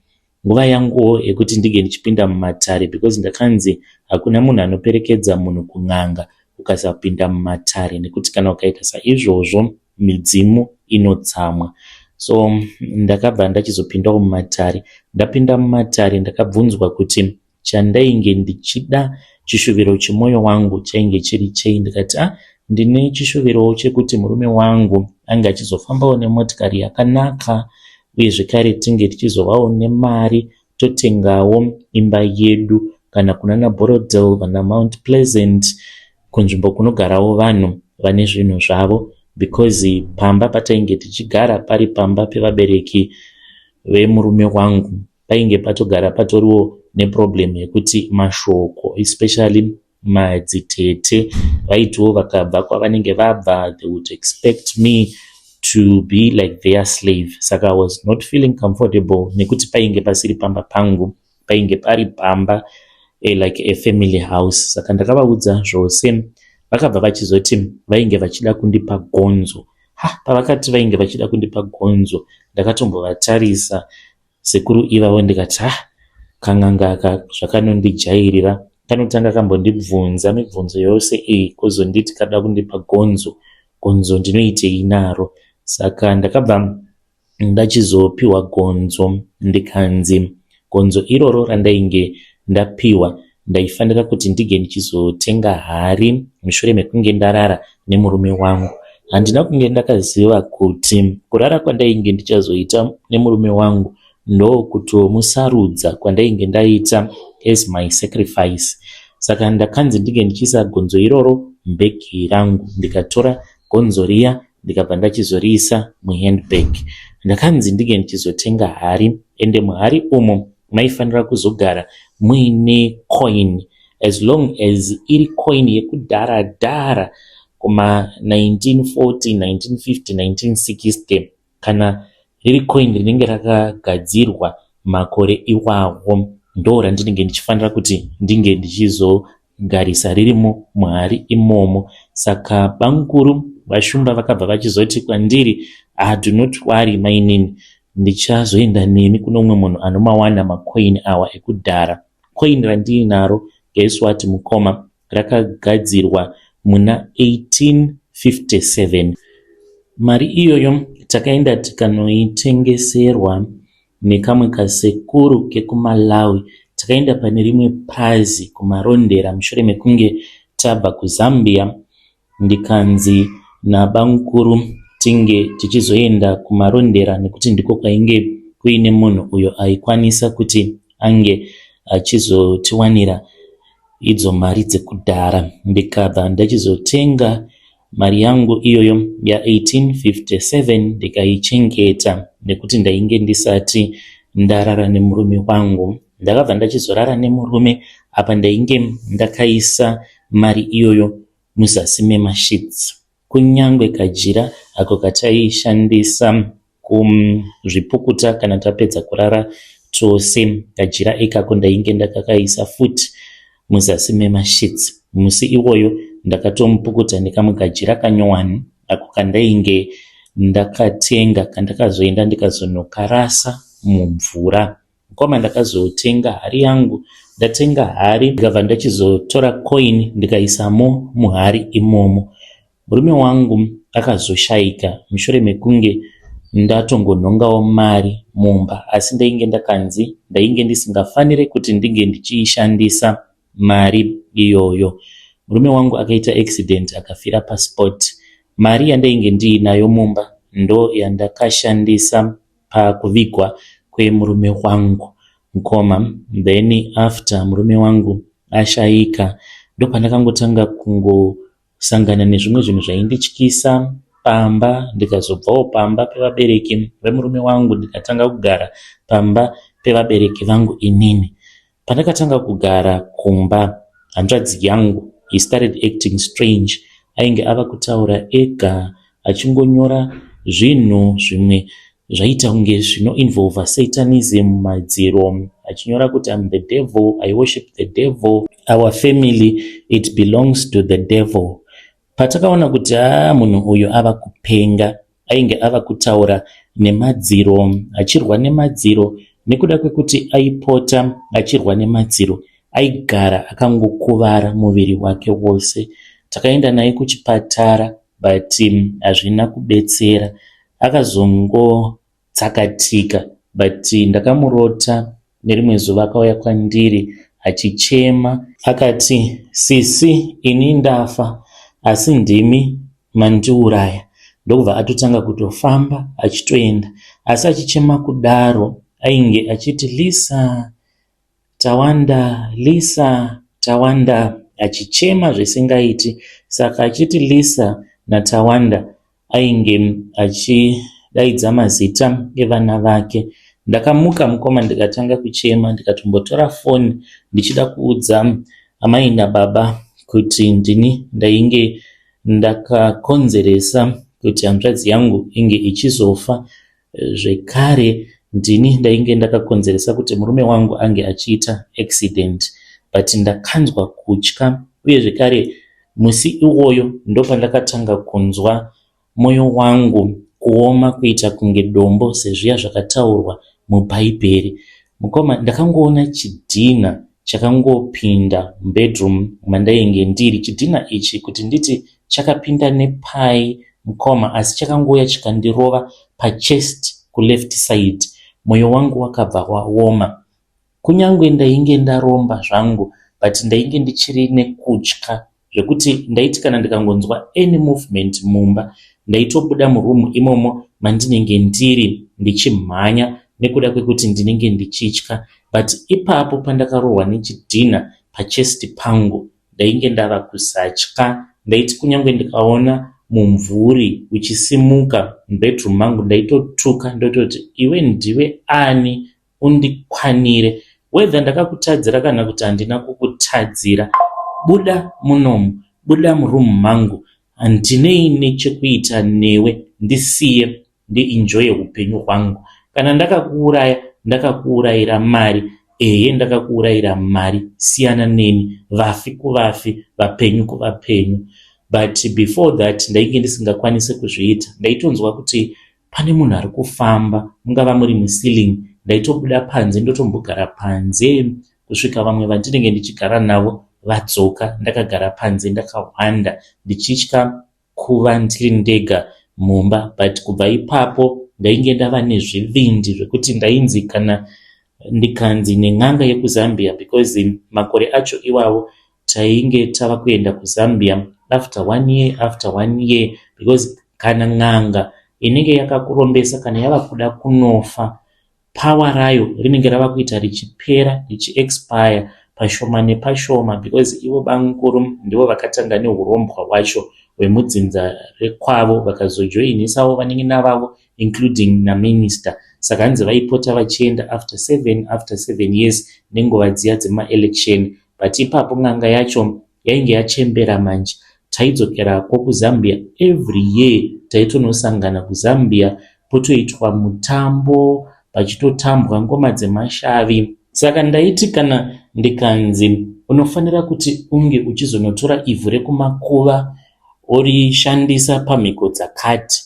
nguva yanguwo yekuti ndinge ndichipinda mumatare, because ndakanzi hakuna munhu anoperekedza munhu kun'anga ukasapinda mumatare, nekuti kana ukaita saizvozvo midzimu inotsamwa. So ndakabva ndachizopindawo mumatare. Ndapinda mumatare, ndakabvunzwa kuti Chandainge ndichida chishuviro chemwoyo wangu chainge chiri chei ndikati ah ndine chishuvirowo chekuti murume wangu ange achizofambawo nemotikari yakanaka uye zvekare tinge tichizovawo nemari totengawo imba yedu kana kunana Borrowdale vana Mount Pleasant kunzvimbo kunogarawo vanhu vane zvinhu zvavo because pamba patainge tichigara pari pamba pevabereki vemurume wangu painge patogara patoriwo neproblem yekuti mashoko especially madzitete vaitiwo vakabva kwavanenge vabva they would expect me to be like their slave. Saka I was not feeling comfortable nekuti painge pasiri pamba pangu, painge pari pamba like a family house. Saka ndakavaudza zvose, vakabva vachizoti vainge vachida kundipa gonzo. Ha, pavakati vainge vachida kundipa gonzo, ndakatombovatarisa sekuru ivavo ndikati ha, kan'anga aka zvakanondijairira. Kanotanga kambondibvunza mibvunzo yose iyi kozonditi kada kundipa gonzo. Gonzo ndinoitei naro? Saka ndakabva ndachizopiwa gonzo ndikanzi gonzo iroro randainge ndapiwa ndaifanira kuti ndige ndichizotenga hari mushure mekunge ndarara nemurume wangu. Handina kunge ndakaziva kuti kurara kwandainge ndichazoita nemurume wangu ndokutomusarudza kwandainge ndaita as my sacrifice. Saka ndakanzi ndinge ndichiisa gonzo iroro mubhegi rangu, ndikatora gonzo riya ndikabva ndachizoriisa muhandbag. Ndakanzi ndinge ndichizotenga hari, ende muhari umu maifanira kuzogara muine coin, as long as iri coin yekudhara dhara kuma 1940, 1950, 1960, kana riri coin rinenge rakagadzirwa makore iwawo, ndo randinenge ndichifanira kuti ndinge ndichizogarisa ririmo muhari imomo. Saka bamukuru vaShumba vakabva vachizoti kwandiri, "Ah, do not worry mainini, ndichazoenda nemi kune umwe munhu anomawana macoin awa ekudhara." Coin randiinaro, guess what mukoma, rakagadzirwa muna 1857. Mari iyoyo takaenda tikanoitengeserwa nekamwe kasekuru kekuMalawi. Takaenda pane rimwe pazi kuMarondera mushure mekunge tabva kuZambia, ndikanzi nabamukuru tinge tichizoenda kuMarondera nekuti ndiko kwainge kuine munhu uyo aikwanisa kuti ange achizotiwanira idzo mari dzekudhara. Ndikabva ndachizotenga mari yangu iyoyo ya1857 ndikaichengeta nekuti ndainge ndisati ndarara nemurume wangu. Ndakabva ndachizorara nemurume apa ndainge ndakaisa mari iyoyo muzasi memasheets. Kunyangwe kajira ako kataishandisa kuzvipukuta kana tapedza kurara tose, kajira ikako ndainge ndakakaisa futi muzasi memasheets. Musi iwoyo ndakatomupukuta nekamwe kajira kanyowani ako kandainge ndakatenga, kandakazoenda ndikazonokarasa mumvura. Mukoma, ndakazotenga hari yangu. Ndatenga hari, ndikabva ndachizotora coin ndikaisamo muhari imomo. Murume wangu akazoshayika mushure mekunge ndatongonhongawo mari mumba, asi ndainge ndakanzi ndainge ndisingafaniri kuti ndinge ndichiishandisa mari iyoyo. Murume wangu akaita accident akafira paspot. Mari yandainge ndiinayo mumba ndo yandakashandisa pakuvigwa kwemurume wangu, mukoma. Then after murume wangu ashayika, ndopandakangotanga kungosangana nezvimwe zvinhu zvaindityisa pamba. Ndikazobvawo pamba pevabereki vemurume wangu, ndikatanga kugara pamba pevabereki vangu inini. Pandakatanga kugara kumba, hanzvadzi yangu, he started acting strange. Ainge ava kutaura ega achingonyora zvinhu zvimwe zvaita kunge zvinoinvolva satanism, madziro, achinyora kuti, "I'm the devil, I worship the devil, our family, it belongs to the devil." Patakaona kuti aa, munhu uyu ava kupenga, ainge ava kutaura nemadziro, achirwa nemadziro. Nekuda kwekuti aipota achirwa nemadziro, aigara akangokuvara muviri wake wose. Takaenda naye kuchipatara but hazvina kubetsera, akazongotsakatika. But ndakamurota nerimwe zuva akauya kwandiri. achichema akati, "Sisi, ini ndafa, asi ndimi mandiuraya." Ndokubva atotanga kutofamba achitoenda, asi achichema kudaro ainge achiti, "Lisa, Tawanda, Lisa, Tawanda," achichema zvisingaiti. Saka achiti Lisa naTawanda ainge achidaidza mazita evana vake. Ndakamuka mukoma ndikatanga kuchema, ndikatombotora foni ndichida kuudza amai nababa kuti ndini ndainge ndakakonzeresa kuti hanzvadzi yangu inge ichizofa. Zvekare ndini ndainge ndakakonzeresa kuti murume wangu ange achiita accident, but ndakanzwa kutya. Uye zvekare musi iwoyo ndopandakatanga kunzwa mwoyo wangu kuoma kuita kunge dombo, sezviya zvakataurwa muBhaibheri. Mukoma, ndakangoona chidhina chakangopinda mubedroom mandainge ndiri. Chidhina ichi, kuti nditi chakapinda nepai mukoma, asi chakangouya chikandirova pachest kuleft side. Mwoyo wangu wakabva waoma. Kunyange ndainge ndaromba zvangu, but ndainge ndichiri nekutya zvekuti ndaiti kana ndikangonzwa any movement mumba, ndaitobuda muroom imomo mandinenge ndiri ndichimhanya nekuda kwekuti ndinenge ndichitya. But ipapo pandakarohwa nechidhina pachest pangu, ndainge ndava kusatya. Ndaiti kunyange ndikaona mumvuri uchisimuka mubedroom mangu, ndaitotuka, ndototi, "Iwe ndiwe ani undikwanire? Whether ndakakutadzira kana kuti handina kukutadzira, buda munomu, buda muroom mangu. Handinei nechekuita newe, ndisiye ndienjoye upenyu hwangu. Kana ndakakuuraya, ndakakuurayira mari. Ehe, ndakakuurayira mari. Siyana neni. Vafi kuvafi, vapenyu kuvapenyu." But before that ndainge ndisingakwanisi kuzviita. Ndaitonzwa kuti pane munhu ari kufamba, mungava muri muceiling. Ndaitobuda panze, ndotombogara panze kusvika vamwe vandinenge ndichigara navo vadzoka, ndakagara panze ndakahwanda, ndichitya kuva ndiri ndega mumba. But kubva ipapo ndainge ndava nezvivindi zvekuti ndainzi kana ndikanzi nen'anga yekuZambia, because makore acho iwawo tainge tava kuenda kuZambia after one year, after one year, because kana n'anga inenge yakakurombesa, kana yava kuda kunofa, power rayo rinenge rava kuita richipera, richiexpire pashoma nepashoma, because ivo bamukuru ndivo vakatanga neurombwa hwacho hwemudzinza rekwavo, vakazojoinisawo vanin'ina vavo, including naminister. Saka hanzi vaipota vachienda after 7, after 7 years nenguva dziya dzemaelection. But ipapo n'anga yacho yainge yachembera manje. Taidzokerako kuZambia every year, taitonosangana kuZambia, potoitwa mutambo, pachitotambwa ngoma dzemashavi. Saka ndaiti kana ndikanzi unofanira kuti unge uchizonotora ivhu rekumakuva orishandisa pamhiko dzakati,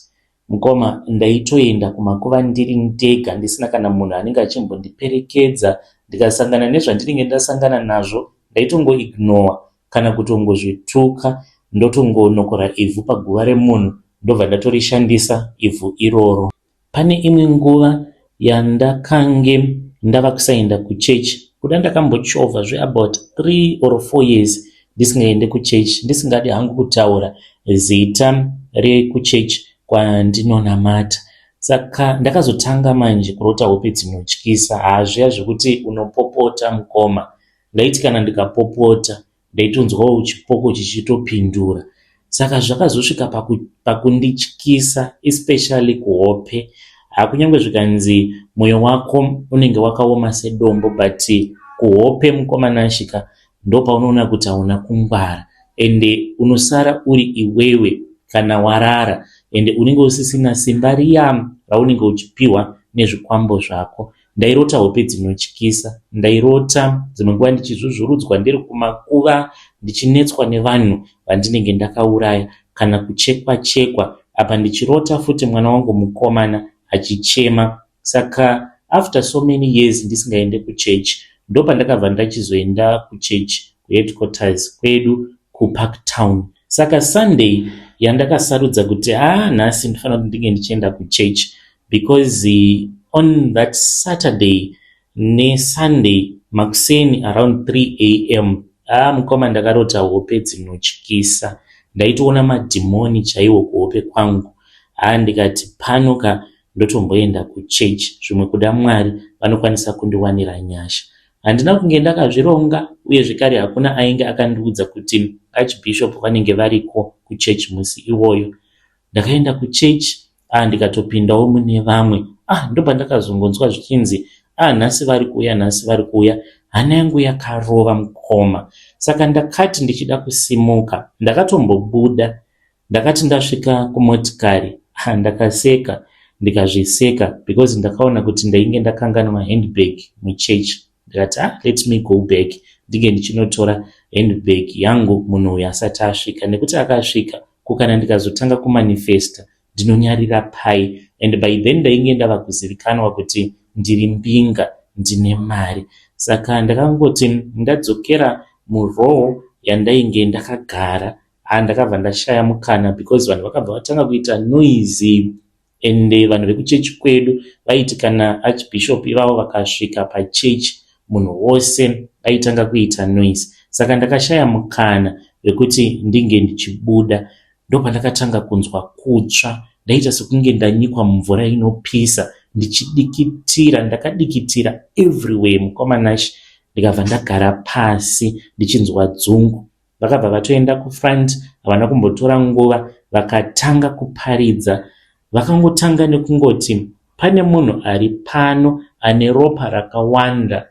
mukoma, ndaitoenda kumakuva ndiri ndega, ndisina kana munhu anenge achimbondiperekedza. Ndikasangana nezvandinenge ndasangana nazvo, ndaitongoignora kana kutongozvituka, ndotongonokora ivhu paguva remunhu, ndobva ndatorishandisa ivhu iroro. Pane imwe nguva yandakange ndava kusaenda kuchechi. Kuda ndakambochovha zveabout 3 or 4 years ndisingaende kuchechi, ndisingadi hangu kutaura zita rekuchechi kwandinonamata. Saka ndakazotanga manje kurota hope dzinotyisa, hazviya zvekuti unopopota mukoma. Ndaiti kana ndikapopota, ndaitonzwawo chipoko chichitopindura. Saka zvakazosvika pakundityisa, especially kuhope. Hakunyange zvikanzi mwoyo wako unenge wakaoma sedombo, but kuhope, mukoma Nashika, ndopaunoona kuti hauna kungwara, ende unosara uri iwewe kana warara, ende unenge usisina simba riya raunenge uchipiwa nezvikwambo zvako. Ndairota hope dzinotyisa. Ndairota dzimwe nguva ndichizvuzvurudzwa ndiri kumakuva, ndichinetswa nevanhu vandinenge ndakauraya kana kuchekwa chekwa. Apa ndichirota futi mwana wangu mukomana achichema. Saka after so many years ndisingaende kuchechi, ndopandakabva ndachizoenda kuchechi kuheadquarters kwedu kuPark Town. Saka Sunday yandakasarudza kuti haa, nhasi ndifanira kuti ndinge ndichienda kuchechi, because on that Saturday neSunday Makuseni around 3 am aa mukoma ndakarota hope dzinotyisa. Ndaitoona madhimoni chaiwo kuhope kwangu. Haa ndikati pano ka ndotomboenda kuchurch zvimwe kuda Mwari vanokwanisa kundiwanira nyasha. Handina kunge ndakazvironga uye zvekare hakuna ainge akandiudza kuti Archbishop vanenge variko kuchurch musi iwoyo. Ndakaenda kuchurch ah ndikatopindawo mune vamwe ah ndopandakazongonzwa zvichinzi ah nhasi vari kuuya nhasi vari kuuya. Hana yangu yakarova mukoma saka ndakati ndichida kusimuka ndakatombobuda Ndakati ndasvika kumotikari ah, ndakaseka ndikazviseka because ndakaona kuti ndainge ndakanganwa handbag muchurch. Ndikati ah, let me go back ndinge ndichinotora handbag yangu munhu uyu asati asvika nekuti akasvika ko kana ndikazotanga kumanifesta ndinonyarira pai and by then ndainge ndava kuzivikanwa kuti ndiri mbinga ndine mari saka ndakangoti ndadzokera murow yandainge ndakagara Haa ndakabva ndashaya mukana because vanhu vakabva vatanga kuita noise ende vanhu vekuchechi kwedu vaiti kana archbishop ivavo vakasvika pachechi munhu wose aitanga kuita noise saka ndakashaya mukana wekuti ndinge ndichibuda ndopandakatanga kunzwa kutsva ndaita sekunge ndanyikwa mumvura inopisa ndichidikitira ndakadikitira everywhere mukoma Nash ndikabva ndagara pasi ndichinzwa dzungu Vakabva vatoenda kufront havana kumbotora nguva vakatanga kuparidza. Vakangotanga nekungoti pane munhu ari pano ane ropa rakawanda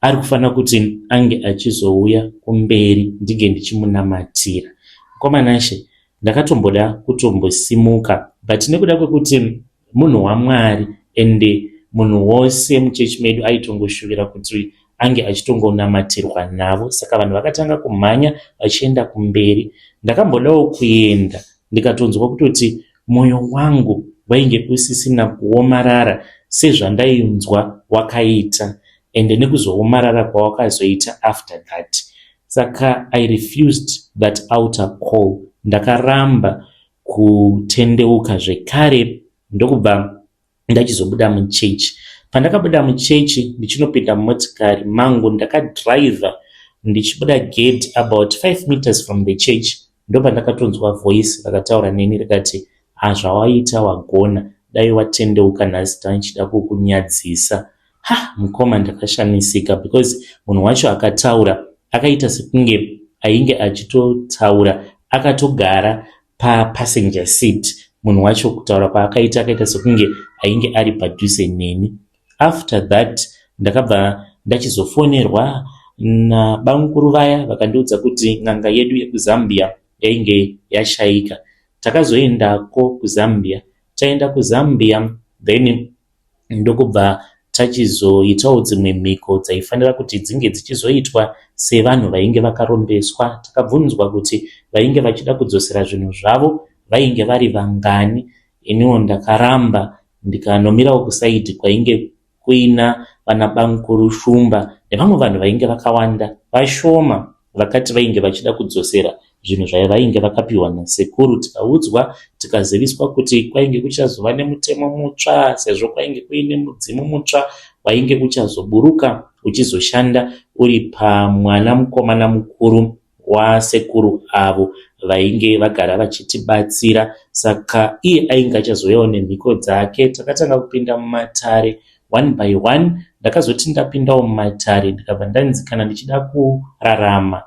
ari kufanira kuti ange achizouya kumberi ndinge ndichimunamatira. Mukoma Nashe ndakatomboda kutombosimuka but nekuda kwekuti munhu waMwari ende munhu wose muchechi medu aitongoshuvira kuti ange achitongonamatirwa navo saka vanhu vakatanga kumhanya vachienda kumberi. Ndakambodawo kuenda ndikatonzwa kutoti mwoyo wangu wainge usisina kuomarara sezvandainzwa wakaita ende nekuzoomarara kwawakazoita after that. Saka I refused that altar call ndakaramba kutendeuka zvekare ndokubva ndachizobuda muchechi. Pandakabuda muchechi ndichinopinda mumotikari mangu ndakadriver ndichibuda gate about 5 meters from the church ndopandakatonzwa voice rakataura neni rikati ha zvawaita wagona dai watendeuka nhasi tandichida kukunyadzisa. Ha mukoma ndakashamisika because munhu wacho akataura akaita sekunge ainge achitotaura akatogara papassenger seat munhu wacho kutaura kwaakaita akaita sekunge ainge ari padhuze neni. After that ndakabva ndachizofonerwa nabamukuru vaya vakandiudza kuti n'anga yedu yekuZambia yainge yashaika. Takazoendako kuZambia. Taenda kuZambia then ndokubva tachizoitawo dzimwe mhiko dzaifanira kuti dzinge dzichizoitwa sevanhu vainge vakarombeswa. Takabvunzwa kuti vainge vachida kudzosera zvinhu zvavo vainge vari vangani. Iniwo ndakaramba ndikanomirawo kusaidhi kwainge kuina vanabamukuru Shumba nevamwe vanhu vainge vakawanda vashoma vakati vainge vachida kudzosera zvinhu zvavainge vakapiwa nasekuru. Tikaudzwa tikaziviswa kuti kwainge kuchazova nemutemo mutsva sezvo kwainge kuine mudzimu mutsva wainge uchazoburuka uchizoshanda uri pamwana mukomana mukuru wasekuru avo vainge vagara vachitibatsira saka iye ainge achazouyawo nemhiko dzake. Takatanga kupinda mumatare one by one. Ndakazoti ndapindawo mumatare ndikabva ndanzi kana ndichida kurarama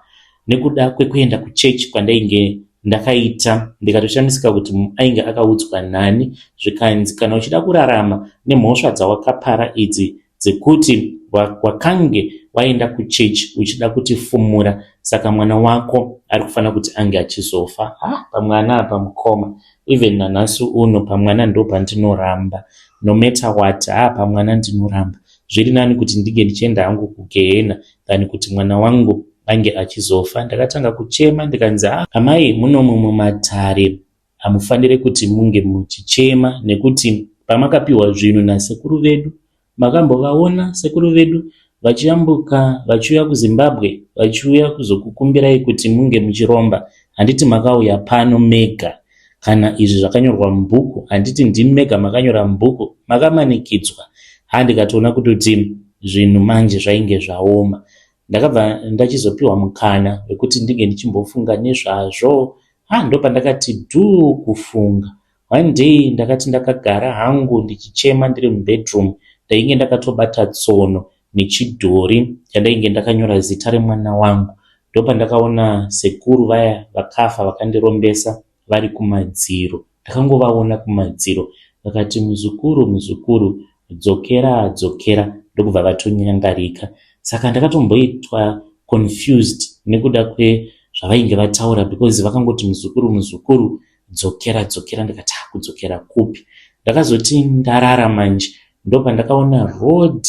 nekuda kwekuenda kuchechi kwandainge ndakaita ndikatoshamisika kuti ainge akaudzwa nani zvikanzi kana uchida kurarama nemhosva dzawakapara idzi dzekuti wakange waenda kuchechi uchida kutifumura saka mwana wako ari kufanira kuti ange achizofa. Ha pamwana apa mukoma even nanhasi uno pamwana ndopandinoramba no matter what ha pamwana ndinoramba. Zviri nani kuti ndinge ndichienda hangu kugehena than kuti mwana wangu ange achizofa. Ndakatanga kuchema ndikanzi ha amai munomu mumatare hamufanire kuti munge muchichema nekuti pamakapiwa zvinhu nasekuru vedu makambovaona sekuru vedu vachiyambuka vachiuya kuZimbabwe vachiuya kuzokukumbirai kuti munge muchiromba handiti makauya pano mega kana izvi zvakanyorwa mubhuku handiti ndimi mega makanyora mubhuku makamanikidzwa ha ndikatoona kutoti Zvinhu manje zvainge zvaoma. Ndakabva ndachizopiwa mukana wekuti ndinge ndichimbofunga nezvazvo. Ha, ndopandakati dhuu kufunga. One day ndakati ndakagara hangu ndichichema ndiri mubedroom, ndainge ndakatobata tsono nechidhori chandainge ndakanyora zita remwana wangu. Ndopandakaona sekuru vaya vakafa vakandirombesa vari kumadziro. Ndakangovaona kumadziro vakati muzukuru muzukuru dzokera dzokera ndokubva vatonyangarika. Saka ndakatomboitwa confused nekuda kwezvavainge vataura because vakangoti muzukuru muzukuru dzokera dzokera ndikati ah, kudzokera kupi? Ndakazoti ndarara manje ndopandakaona road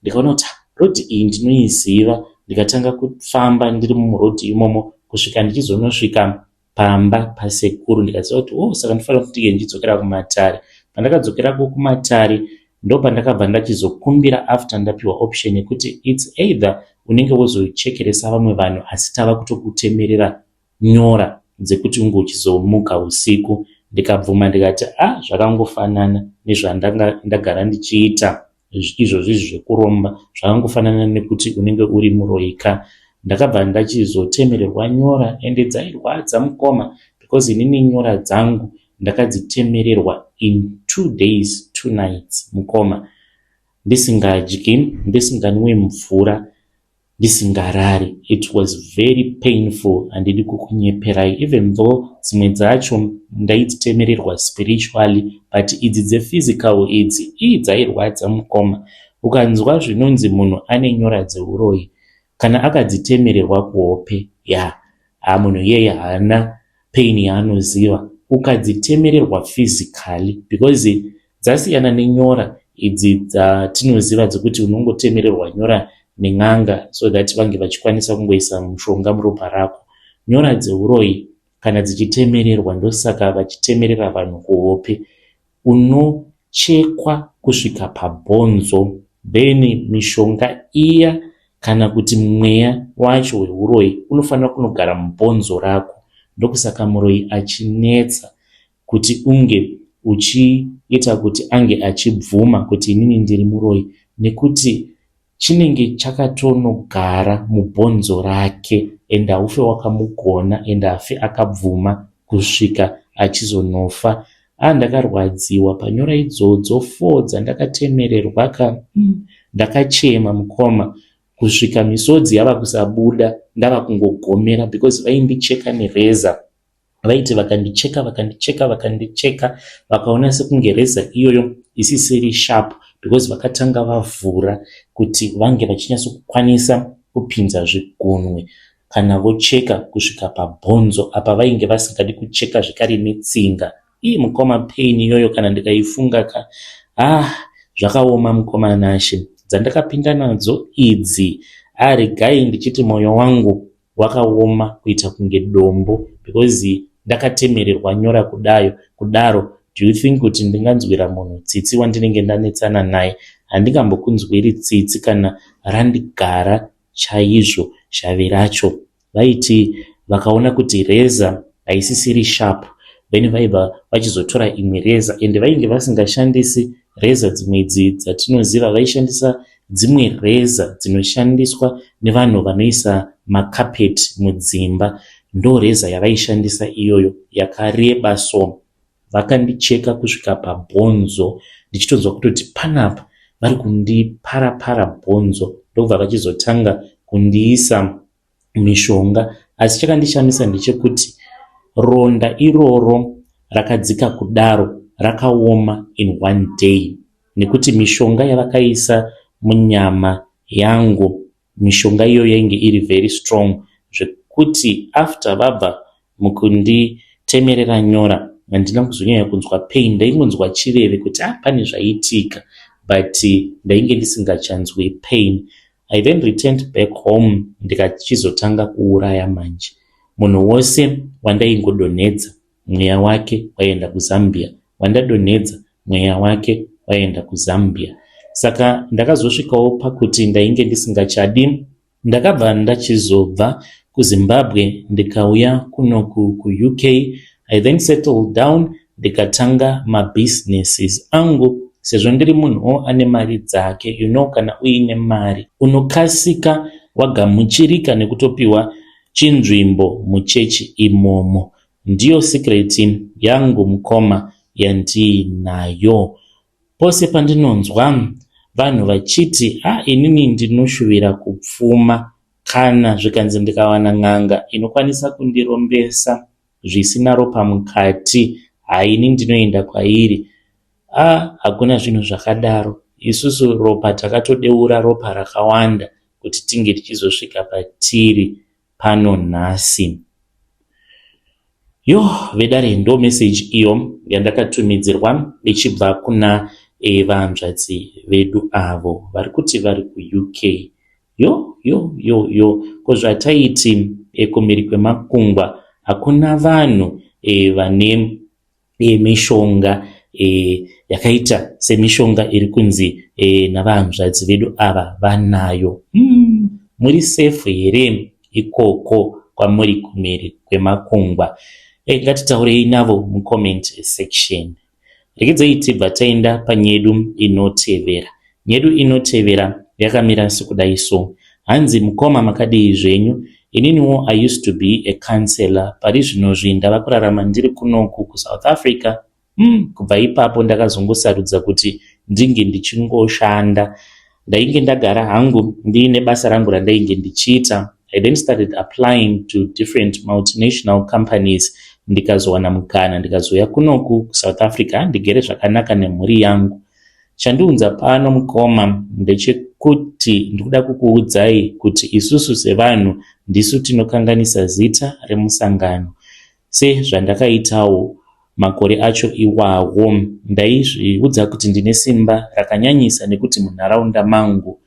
ndikaona kuti ah, road iyi ndinoiziva ndikatanga kufamba ndiri muroad imomo kusvika ndichizonosvika pamba pasekuru ndikaziva kuti oh saka ndinofanira kuti ndichidzokera kumatare. Pandakadzokerako kumatare ndopandakabva ndachizokumbira after ndapiwa option yekuti its either unenge wozochekeresa vamwe vanhu asi tava kutokutemerera nyora dzekuti unge uchizomuka usiku. Ndikabvuma ndikati ah zvakangofanana nezvandanga ndagara ndichiita izvozvi izvi zvekuromba zvakangofanana nekuti unenge uri muroyi ka. Ndakabva ndachizotemererwa nyora ende dzairwadza mukoma because inini nyora dzangu ndakadzitemererwa in 2 days 2 nights mukoma ndisingadyi ndisinganwe mvura ndisingarari it was very painful handidi kukunyeperai even though dzimwe dzacho ndaidzitemererwa spiritually but idzi dzephysical idzi ii dzairwadza mukoma. Ukanzwa zvinonzi munhu ane nyora dzeuroyi kana akadzitemererwa kuhope ya haa munhu iyeye haana pain yaanoziva. Ukadzitemererwa physically because Dzasiyana nenyora idzi dzatinoziva dzekuti unongotemererwa nyora nen'anga so that vange vachikwanisa kungoisa mushonga muropa rako. Nyora dzeuroyi kana dzichitemererwa ndosaka vachitemerera vanhu kuhope. Unochekwa kusvika pabhonzo then mishonga iya kana kuti mweya wacho weuroyi unofanira kunogara mubhonzo rako. Ndokusaka muroyi achinetsa kuti unge uchiita kuti ange achibvuma kuti inini ndiri muroyi nekuti chinenge chakatonogara mubhonzo rake and haufe wakamugona and haafe akabvuma kusvika achizonofa. Ah ndakarwadziwa panyora idzodzo four dzandakatemererwa ka ndakachema mukoma kusvika misodzi yava kusabuda ndava kungogomera because vaindicheka nereza. Vaiti vakandicheka vakandicheka vakandicheka vakaona sekunge reza iyoyo isisiri sharp because vakatanga vavhura kuti vange vachinyatsokukwanisa kupinza zvigunwe kana vocheka kusvika pabhonzo apa vainge vasingadi kucheka zvekare netsinga. Ii mukoma pain iyoyo kana ndikaifunga ka ah zvakaoma mukoma Nashe. Dzandakapinda nadzo idzi ah regai ndichiti moyo wangu wakaoma kuita kunge dombo because ndakatemererwa nyora kudayo kudaro do you think kuti ndinganzwira munhu tsitsi wandinenge ndanetsana naye handingambokunzwiri tsitsi kana randigara chaizvo shavi racho vaiti vakaona kuti reza haisisiri sharp then vaibva vachizotora imwe reza ende vainge vasingashandisi reza dzimwe idzi dzatinoziva vaishandisa Dzimwe reza dzinoshandiswa nevanhu vanoisa macarpet mudzimba ndoreza yavaishandisa iyoyo yakareba so. Vakandicheka kusvika pabhonzo ndichitonzwa kutoti panapa vari kundipara para bhonzo ndokubva vachizotanga kundiisa mishonga asi chakandishamisa ndechekuti ronda iroro rakadzika kudaro rakaoma in one day nekuti mishonga yavakaisa munyama yangu mishonga iyoyo yainge iri very strong zvekuti after vabva mukunditemerera nyora handina kuzonyanya kunzwa pain ndaingonzwa chiveve kuti ah pane zvaitika but ndainge ndisingachanzwi pain. I then returned back home ndikachizotanga kuuraya manje. Munhu wose wandaingodonhedza mweya wake waienda kuZambia, wandadonhedza mweya wake waienda kuZambia. Saka ndakazosvikawo pakuti ndainge ndisingachadi. Ndakabva ndachizobva kuZimbabwe ndikauya kunoku kuUK. I then settled down ndikatanga mabusinesses angu. Sezvo ndiri munhuwo ane mari dzake, you know kana uine mari unokasika wagamuchirika nekutopiwa chinzvimbo muchechi imomo. Ndiyo secret yangu mukoma yandiinayo. Pose pandinonzwa vanhu vachiti ha inini ndinoshuvira kupfuma kana zvikanzi ndikawana n'anga inokwanisa kundirombesa zvisina ropa mukati haini ndinoenda kwairi. Ah hakuna zvinhu zvakadaro. Isusu ropa takatodeura ropa rakawanda kuti tinge tichizosvika patiri pano nhasi. Yo vedare ndo message iyo yandakatumidzirwa ichibva kuna e, vahanzvadzi vedu avo vari kuti vari kuUK. Yo yo yo yo ko zvataiti e, kumhiri kwemakungwa hakuna vanhu e, vane e, mishonga e, yakaita semishonga iri kunzi e, navahanzvadzi vedu ava vanayo. Muri safe here ikoko kwamuri kumhiri kwemakungwa? E, ngatitaurei navo mucomment section. Regedzai tibva taenda panyedu inotevera. Nyedu inotevera yakamira sekudai so. Hanzi mukoma makadii zvenyu? Ininiwo I used to be a counselor. Pari zvinozvi ndava kurarama ndiri kunoku kuSouth Africa. Kubva ipapo ndakazongosarudza kuti ndinge ndichingoshanda. Ndainge ndagara hangu ndiine basa rangu randainge ndichiita. I then started applying to different multinational companies ndikazowana mukana ndikazouya kunoku kuSouth Africa ndigere zvakanaka nemhuri yangu. Chandiunza pano mukoma ndechekuti ndikuda kukuudzai kuti isusu sevanhu ndisu tinokanganisa zita remusangano sezvandakaitawo makore acho iwawo. Ndaizviudza kuti ndine simba rakanyanyisa nekuti munharaunda mangu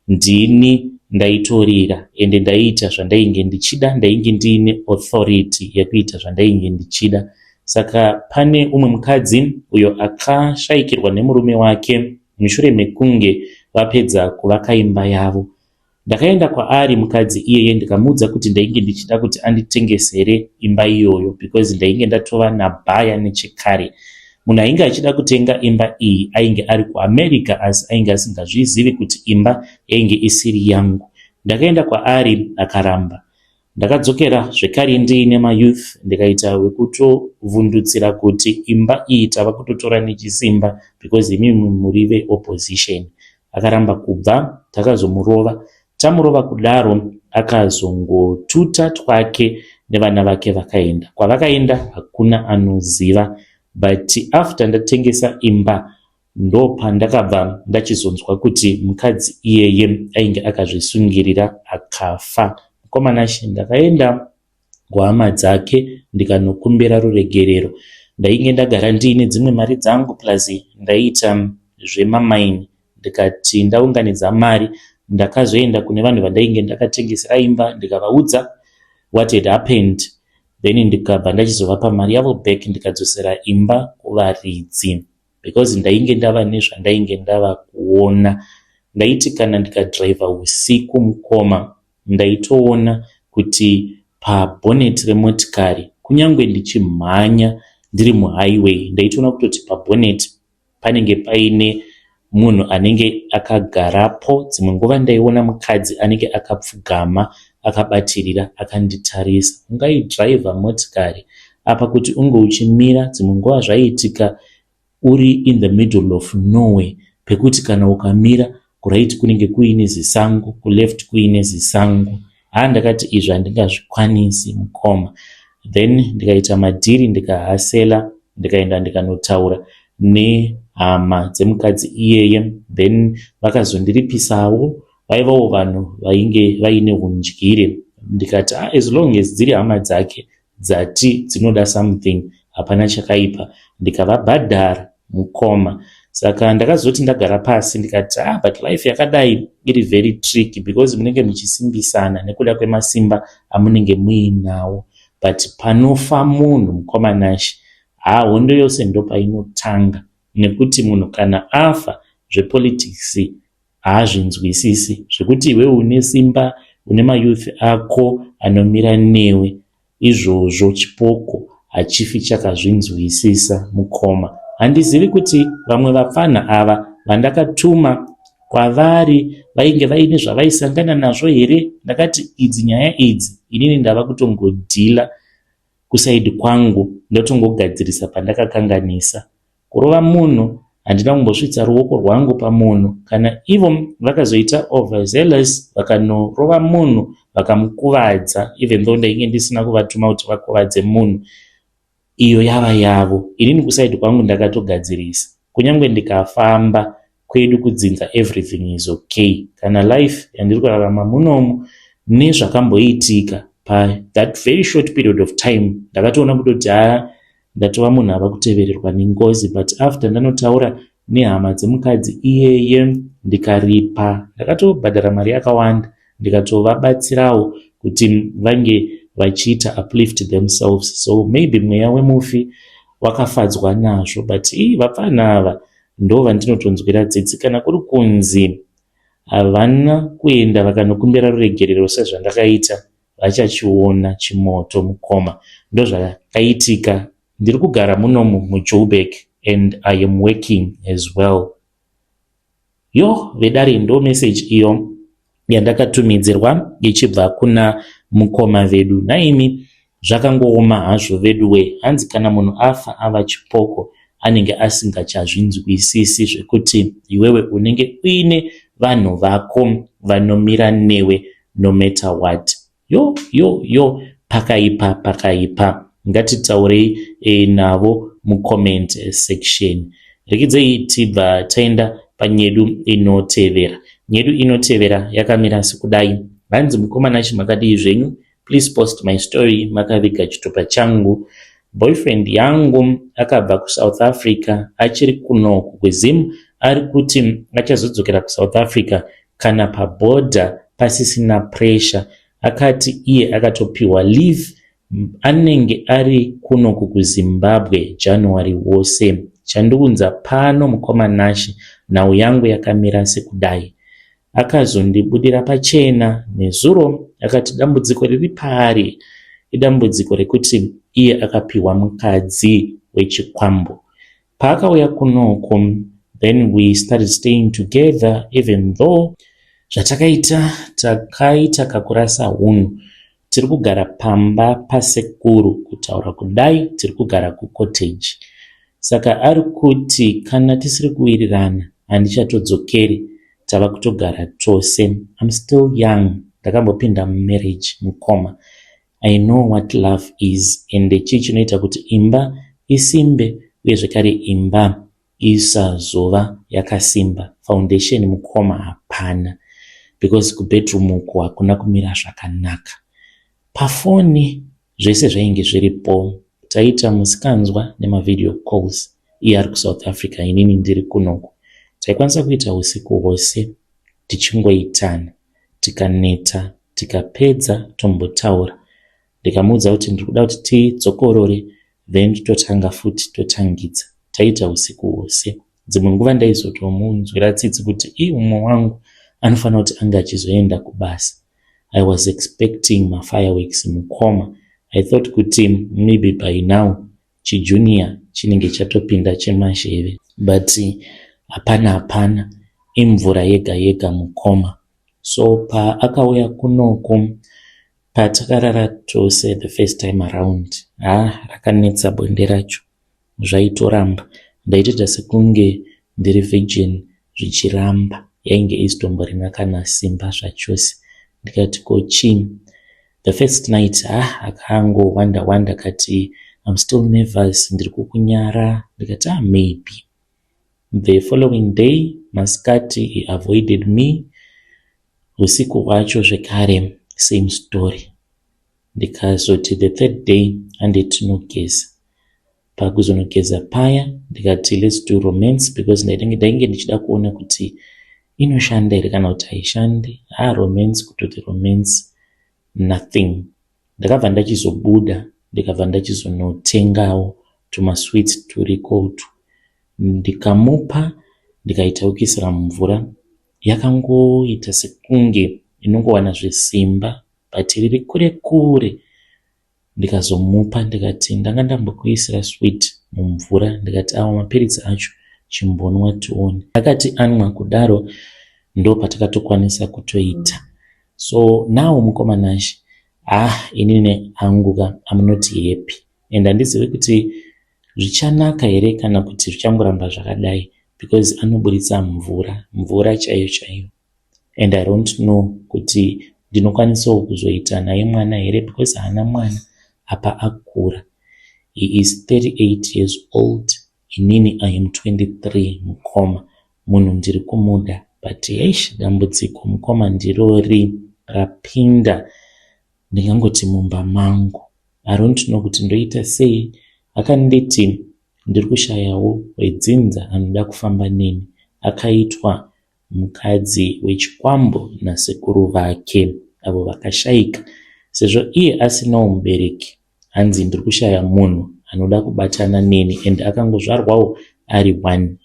ndini ndaitorira ende ndaiita zvandainge ndichida, ndainge ndiine authority yekuita zvandainge ndichida. Saka pane umwe mukadzi uyo akashayikirwa nemurume wake mushure mekunge vapedza kuvaka imba yavo. Ndakaenda kwaari mukadzi iyeye ndikamuudza kuti ndainge ndichida kuti anditengesere imba iyoyo because ndainge ndatova nabuyer nechekare. Munhu ainge achida kutenga imba iyi ainge ari kuAmerica asi ainge asingazvizivi kuti imba yainge isiri yangu. Ndakaenda kwaari akaramba. Ndakadzokera zvekare ndiine mayouth ndikaita wekutovhundutsira kuti imba iyi tava kutotora nechisimba because imimi muri veopposition. Akaramba kubva takazomurova. Tamurova kudaro akazongotuta twake nevana vake vakaenda. Kwavakaenda hakuna anoziva but after ndatengesa imba ndopandakabva ndachizonzwa kuti mukadzi iyeye ainge akazvisungirira akafa. Mukoma Nashe ndakaenda kuhama dzake ndikanokumbira ruregerero. Ndainge ndagara ndiine dzimwe mari dzangu plus ndaiita zvemamaini ndikati ndaunganidza mari ndakazoenda kune vanhu vandainge ndakatengesera imba ndikavaudza what had happened then ndikabva ndachizovapa mari yavo back ndikadzosera imba kuvaridzi because ndainge ndava nezvandainge ndava kuona. Ndaiti kana ndikadhiraivha usiku mukoma ndaitoona kuti pabhoneti remotikari kunyange ndichimhanya ndiri muhighway ndaitoona kutoti pabhoneti panenge paine munhu anenge akagarapo. Dzimwe nguva ndaiona mukadzi anenge akapfugama akabatirira akanditarisa. Ungaidhiraivha motikari apa kuti unge uchimira dzimwe nguva zvaiitika uri in the middle of nowhere pekuti kana ukamira kuright kunenge kuine zisango kuleft kuine zisango. Haa ndakati izvi handingazvikwanisi mukoma. Then ndikaita madhiri ndikahasela ndikaenda ndikanotaura nehama dzemukadzi iyeye then vakazondiripisawo vaivawo vanhu vainge vaine undyire ndikati ah, as long as dziri hama dzake dzati dzinoda something hapana chakaipa ndikavabhadhara mukoma. Saka ndakazoti ndagara pasi ndikati ah, but life yakadai iri very tricky because munenge muchisimbisana nekuda kwemasimba amunenge muinawo but panofa munhu mukoma Nashe haa hondo yose ndopainotanga nekuti munhu kana afa zvepolitics haazvinzwisisi zvekuti iwewe une simba une mayouth ako anomira newe izvozvo chipoko hachifi chakazvinzwisisa mukoma. Handizivi kuti vamwe vapfanha ava vandakatuma kwavari vainge vaine zvavaisangana nazvo here. Ndakati idzi nyaya idzi inini ndava kutongodhila kusaidi kwangu ndotongogadzirisa pandakakanganisa. Kurova munhu handina kumbosvitsa ruoko rwangu pamunhu kana ivo vakazoita overzealous vakanorova munhu vakamukuvadza even though ndainge ndisina kuvatuma kuti vakuvadze munhu iyo yava yavo. Inini kusaidi kwangu ndakatogadzirisa kunyange ndikafamba kwedu kudzinza everything is okay. Kana life yandiri kurarama munomu nezvakamboitika pa that very short period of time ndakatoona kutoti haa ndatova munhu ava kutevererwa nengozi but after ndanotaura nehama dzemukadzi iyeye ndikaripa ndakatobhadhara mari yakawanda ndikatovabatsirawo kuti vange vachiita uplift themselves so maybe mweya wemufi wakafadzwa nazvo but ii vapfana ava ndo vandinotonzwira tsitsi kana kuri kunzi havana kuenda vakanokumbira ruregerero sezvandakaita vachachiona chimoto mukoma ndozvakaitika ndiri kugara munomu muJoburg and I am working as well yo vedare ndo message iyo yandakatumidzirwa ichibva kuna mukoma vedu naimi zvakangooma hazvo veduwe hanzi kana munhu afa ava chipoko anenge asingachazvinzwisisi zvekuti iwewe unenge uine vanhu vako vanomira newe no matter what yo yo yo pakaipa pakaipa ngatitaurei e, navo mucomment section rekidzei tibva taenda panyedu inotevera nyedu inotevera yakamira sekudai hanzi mukomana chimakadii zvenyu please post my story makaviga chitupa changu boyfriend yangu akabva kuSouth Africa achiri kunoku kuZim ari kuti achazodzokera kuSouth Africa kana pabhodha pasisina pressure akati iye akatopiwa leave anenge ari kunoku kuZimbabwe January wose chandiunza pano mukoma Nashe nhau yangu yakamira sekudai akazondibudira pachena nezuro akati dambudziko riri paari idambudziko rekuti iye akapiwa mukadzi wechikwambo paakauya kunoku then we started staying together even though zvatakaita takaita kakurasa hunhu tiri kugara pamba pasekuru kutaura kudai tiri kugara kucottage saka ari kuti kana tisiri kuwirirana handichatodzokeri tava kutogara tose I'm still young ndakambopinda mumarriage mukoma I know what love is ende chii chinoita kuti imba isimbe uye zvekare imba isazova yakasimba foundation mukoma hapana because kubedroom uku hakuna kumira zvakanaka pafoni zvese zvainge zviripo taita musikanzwa nemavideo calls iye ari kuSouth Africa inini ndiri kunoku taikwanisa kuita usiku hwose tichingoitana tikaneta tikapedza tombotaura ndikamuudza kuti ndiri kuda kuti tidzokorore then totanga futi totangidza taita usiku hwose dzimwe nguva ndaizotomunzwira tsitsi kuti ii umwe wangu anofanira kuti ange achizoenda kubasa I was expecting mafireworks mukoma I thought kuti maybe by now chijunior chinenge chatopinda chemazheve but hapana hapana imvura yega yega mukoma so paakauya kunoku patakarara tose the first time around ha rakanetsa bonde racho zvaitoramba ndaitoita sekunge ndiri virgin zvichiramba yainge isitomborina kana simba zvachose ndikati ko chii the first night ha akangowanda wanda kati I'm still nervous ndiri kukunyara ndikati ah maybe the following day masikati he avoided me usiku hwacho zvekare same story ndikazoti the third day hande tinogeza pakuzonogeza paya ndikati let's do romance because ndainge ndichida kuona kuti inoshanda here kana kuti haishandi ha romance kutoti romance nothing ndakabva ndachizobuda ndikabva ndachizonotengawo tumasweets turiko utu ndikamupa ndikaita kuisira mumvura yakangoita sekunge inongowana zvesimba but riri kure kure ndikazomupa ndikati ndanga ndambokuisira sweet mumvura ndikati awa mapiritsi acho chimbonwa tione. Akati anwa kudaro ndopatakatokwanisa kutoita. So now mukoma Nashe ah inini hangu ka I'm not happy and handizivi kuti zvichanaka here kana kuti zvichangoramba zvakadai because anoburitsa mvura, mvura chaiyo chaiyo and I don't know kuti ndinokwanisawo kuzoita naye mwana here because haana mwana apa akura. He is 38 years old inini I am 23 mukoma. Munhu ndiri kumuda but eish dambudziko mukoma ndirori rapinda ndingangoti mumba mangu. I don't know kuti ndoita sei. Akanditi ndiri kushayawo wedzinza anoda kufamba neni. Akaitwa mukadzi wechikwambo nasekuru vake avo vakashaika. Sezvo iye asinawo mubereki hanzi ndiri kushaya munhu anoda kubatana neni and akangozvarwawo ari one.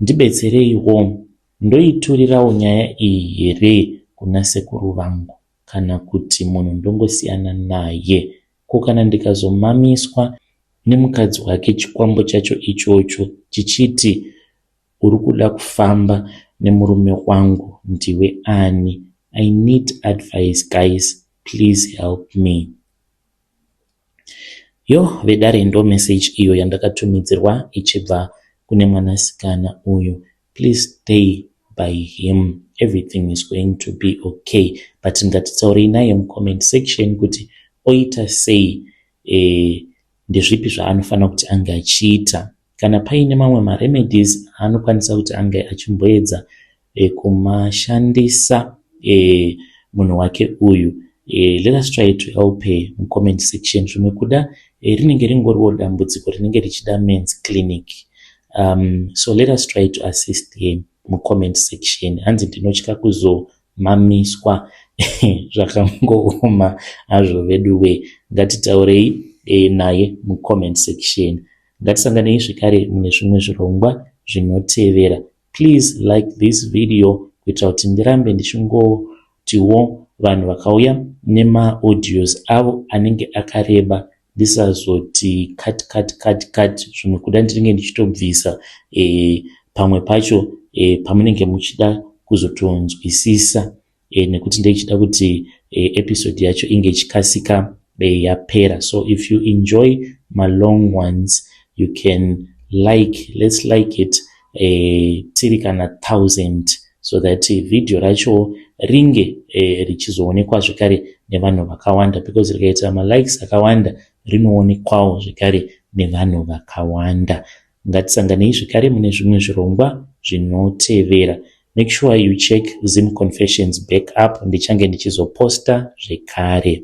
Ndibetsereiwo ndoiturirawo nyaya iyi here kuna sekuru vangu kana kuti munhu ndongosiyana naye. Ko kana ndikazomamiswa nemukadzi wake chikwambo chacho ichocho chichiti uri kuda kufamba nemurume wangu ndiwe ani? I need advice guys, please help me. Yo vedare ndo message iyo yandakatumidzirwa ichibva kune mwanasikana uyu. Please stay by him, everything is going to be okay. But ngatitaurei naye mucomment section kuti oita sei, ndezvipi zvaanofanira kuti ange achiita. Kana paine mamwe maremedies aanokwanisa kuti ange achimboedza kumashandisa munhu wake uyu. Let us try to help her mucomment section. Zvimwe kuda rinenge ringoriwo dambudziko rinenge richida men's clinic. So let us try to assist her mucomment section. Hanzi ndinotya kuzomamiswa zvakangooma hazvo veduwe. Ngatitaurei naye mucomment section. Ngatisanganei zvekare mune zvimwe zvirongwa zvinotevera. Please like this video kuitira kuti ndirambe ndichingotiwo vanhu vakauya nemaaudios avo anenge akareba ndisazoti cut cut cut cut. Zvimwe kuda ndinenge ndichitobvisa pamwe pacho pamunenge muchida kuzotonzwisisa nekuti ndeichida kuti episode yacho inge ichikasika yapera. So if you enjoy malong ones you can like, let's like it tiri kana 1000 so that video racho ringe richizoonekwa zvekare nevanhu vakawanda because rikaita malikes akawanda rinoonekwawo zvekare nevanhu vakawanda. Ngatisanganei zvekare mune zvimwe zvirongwa zvinotevera. Make sure you check Zim Confessions back up, ndichange ndichizoposta zvekare.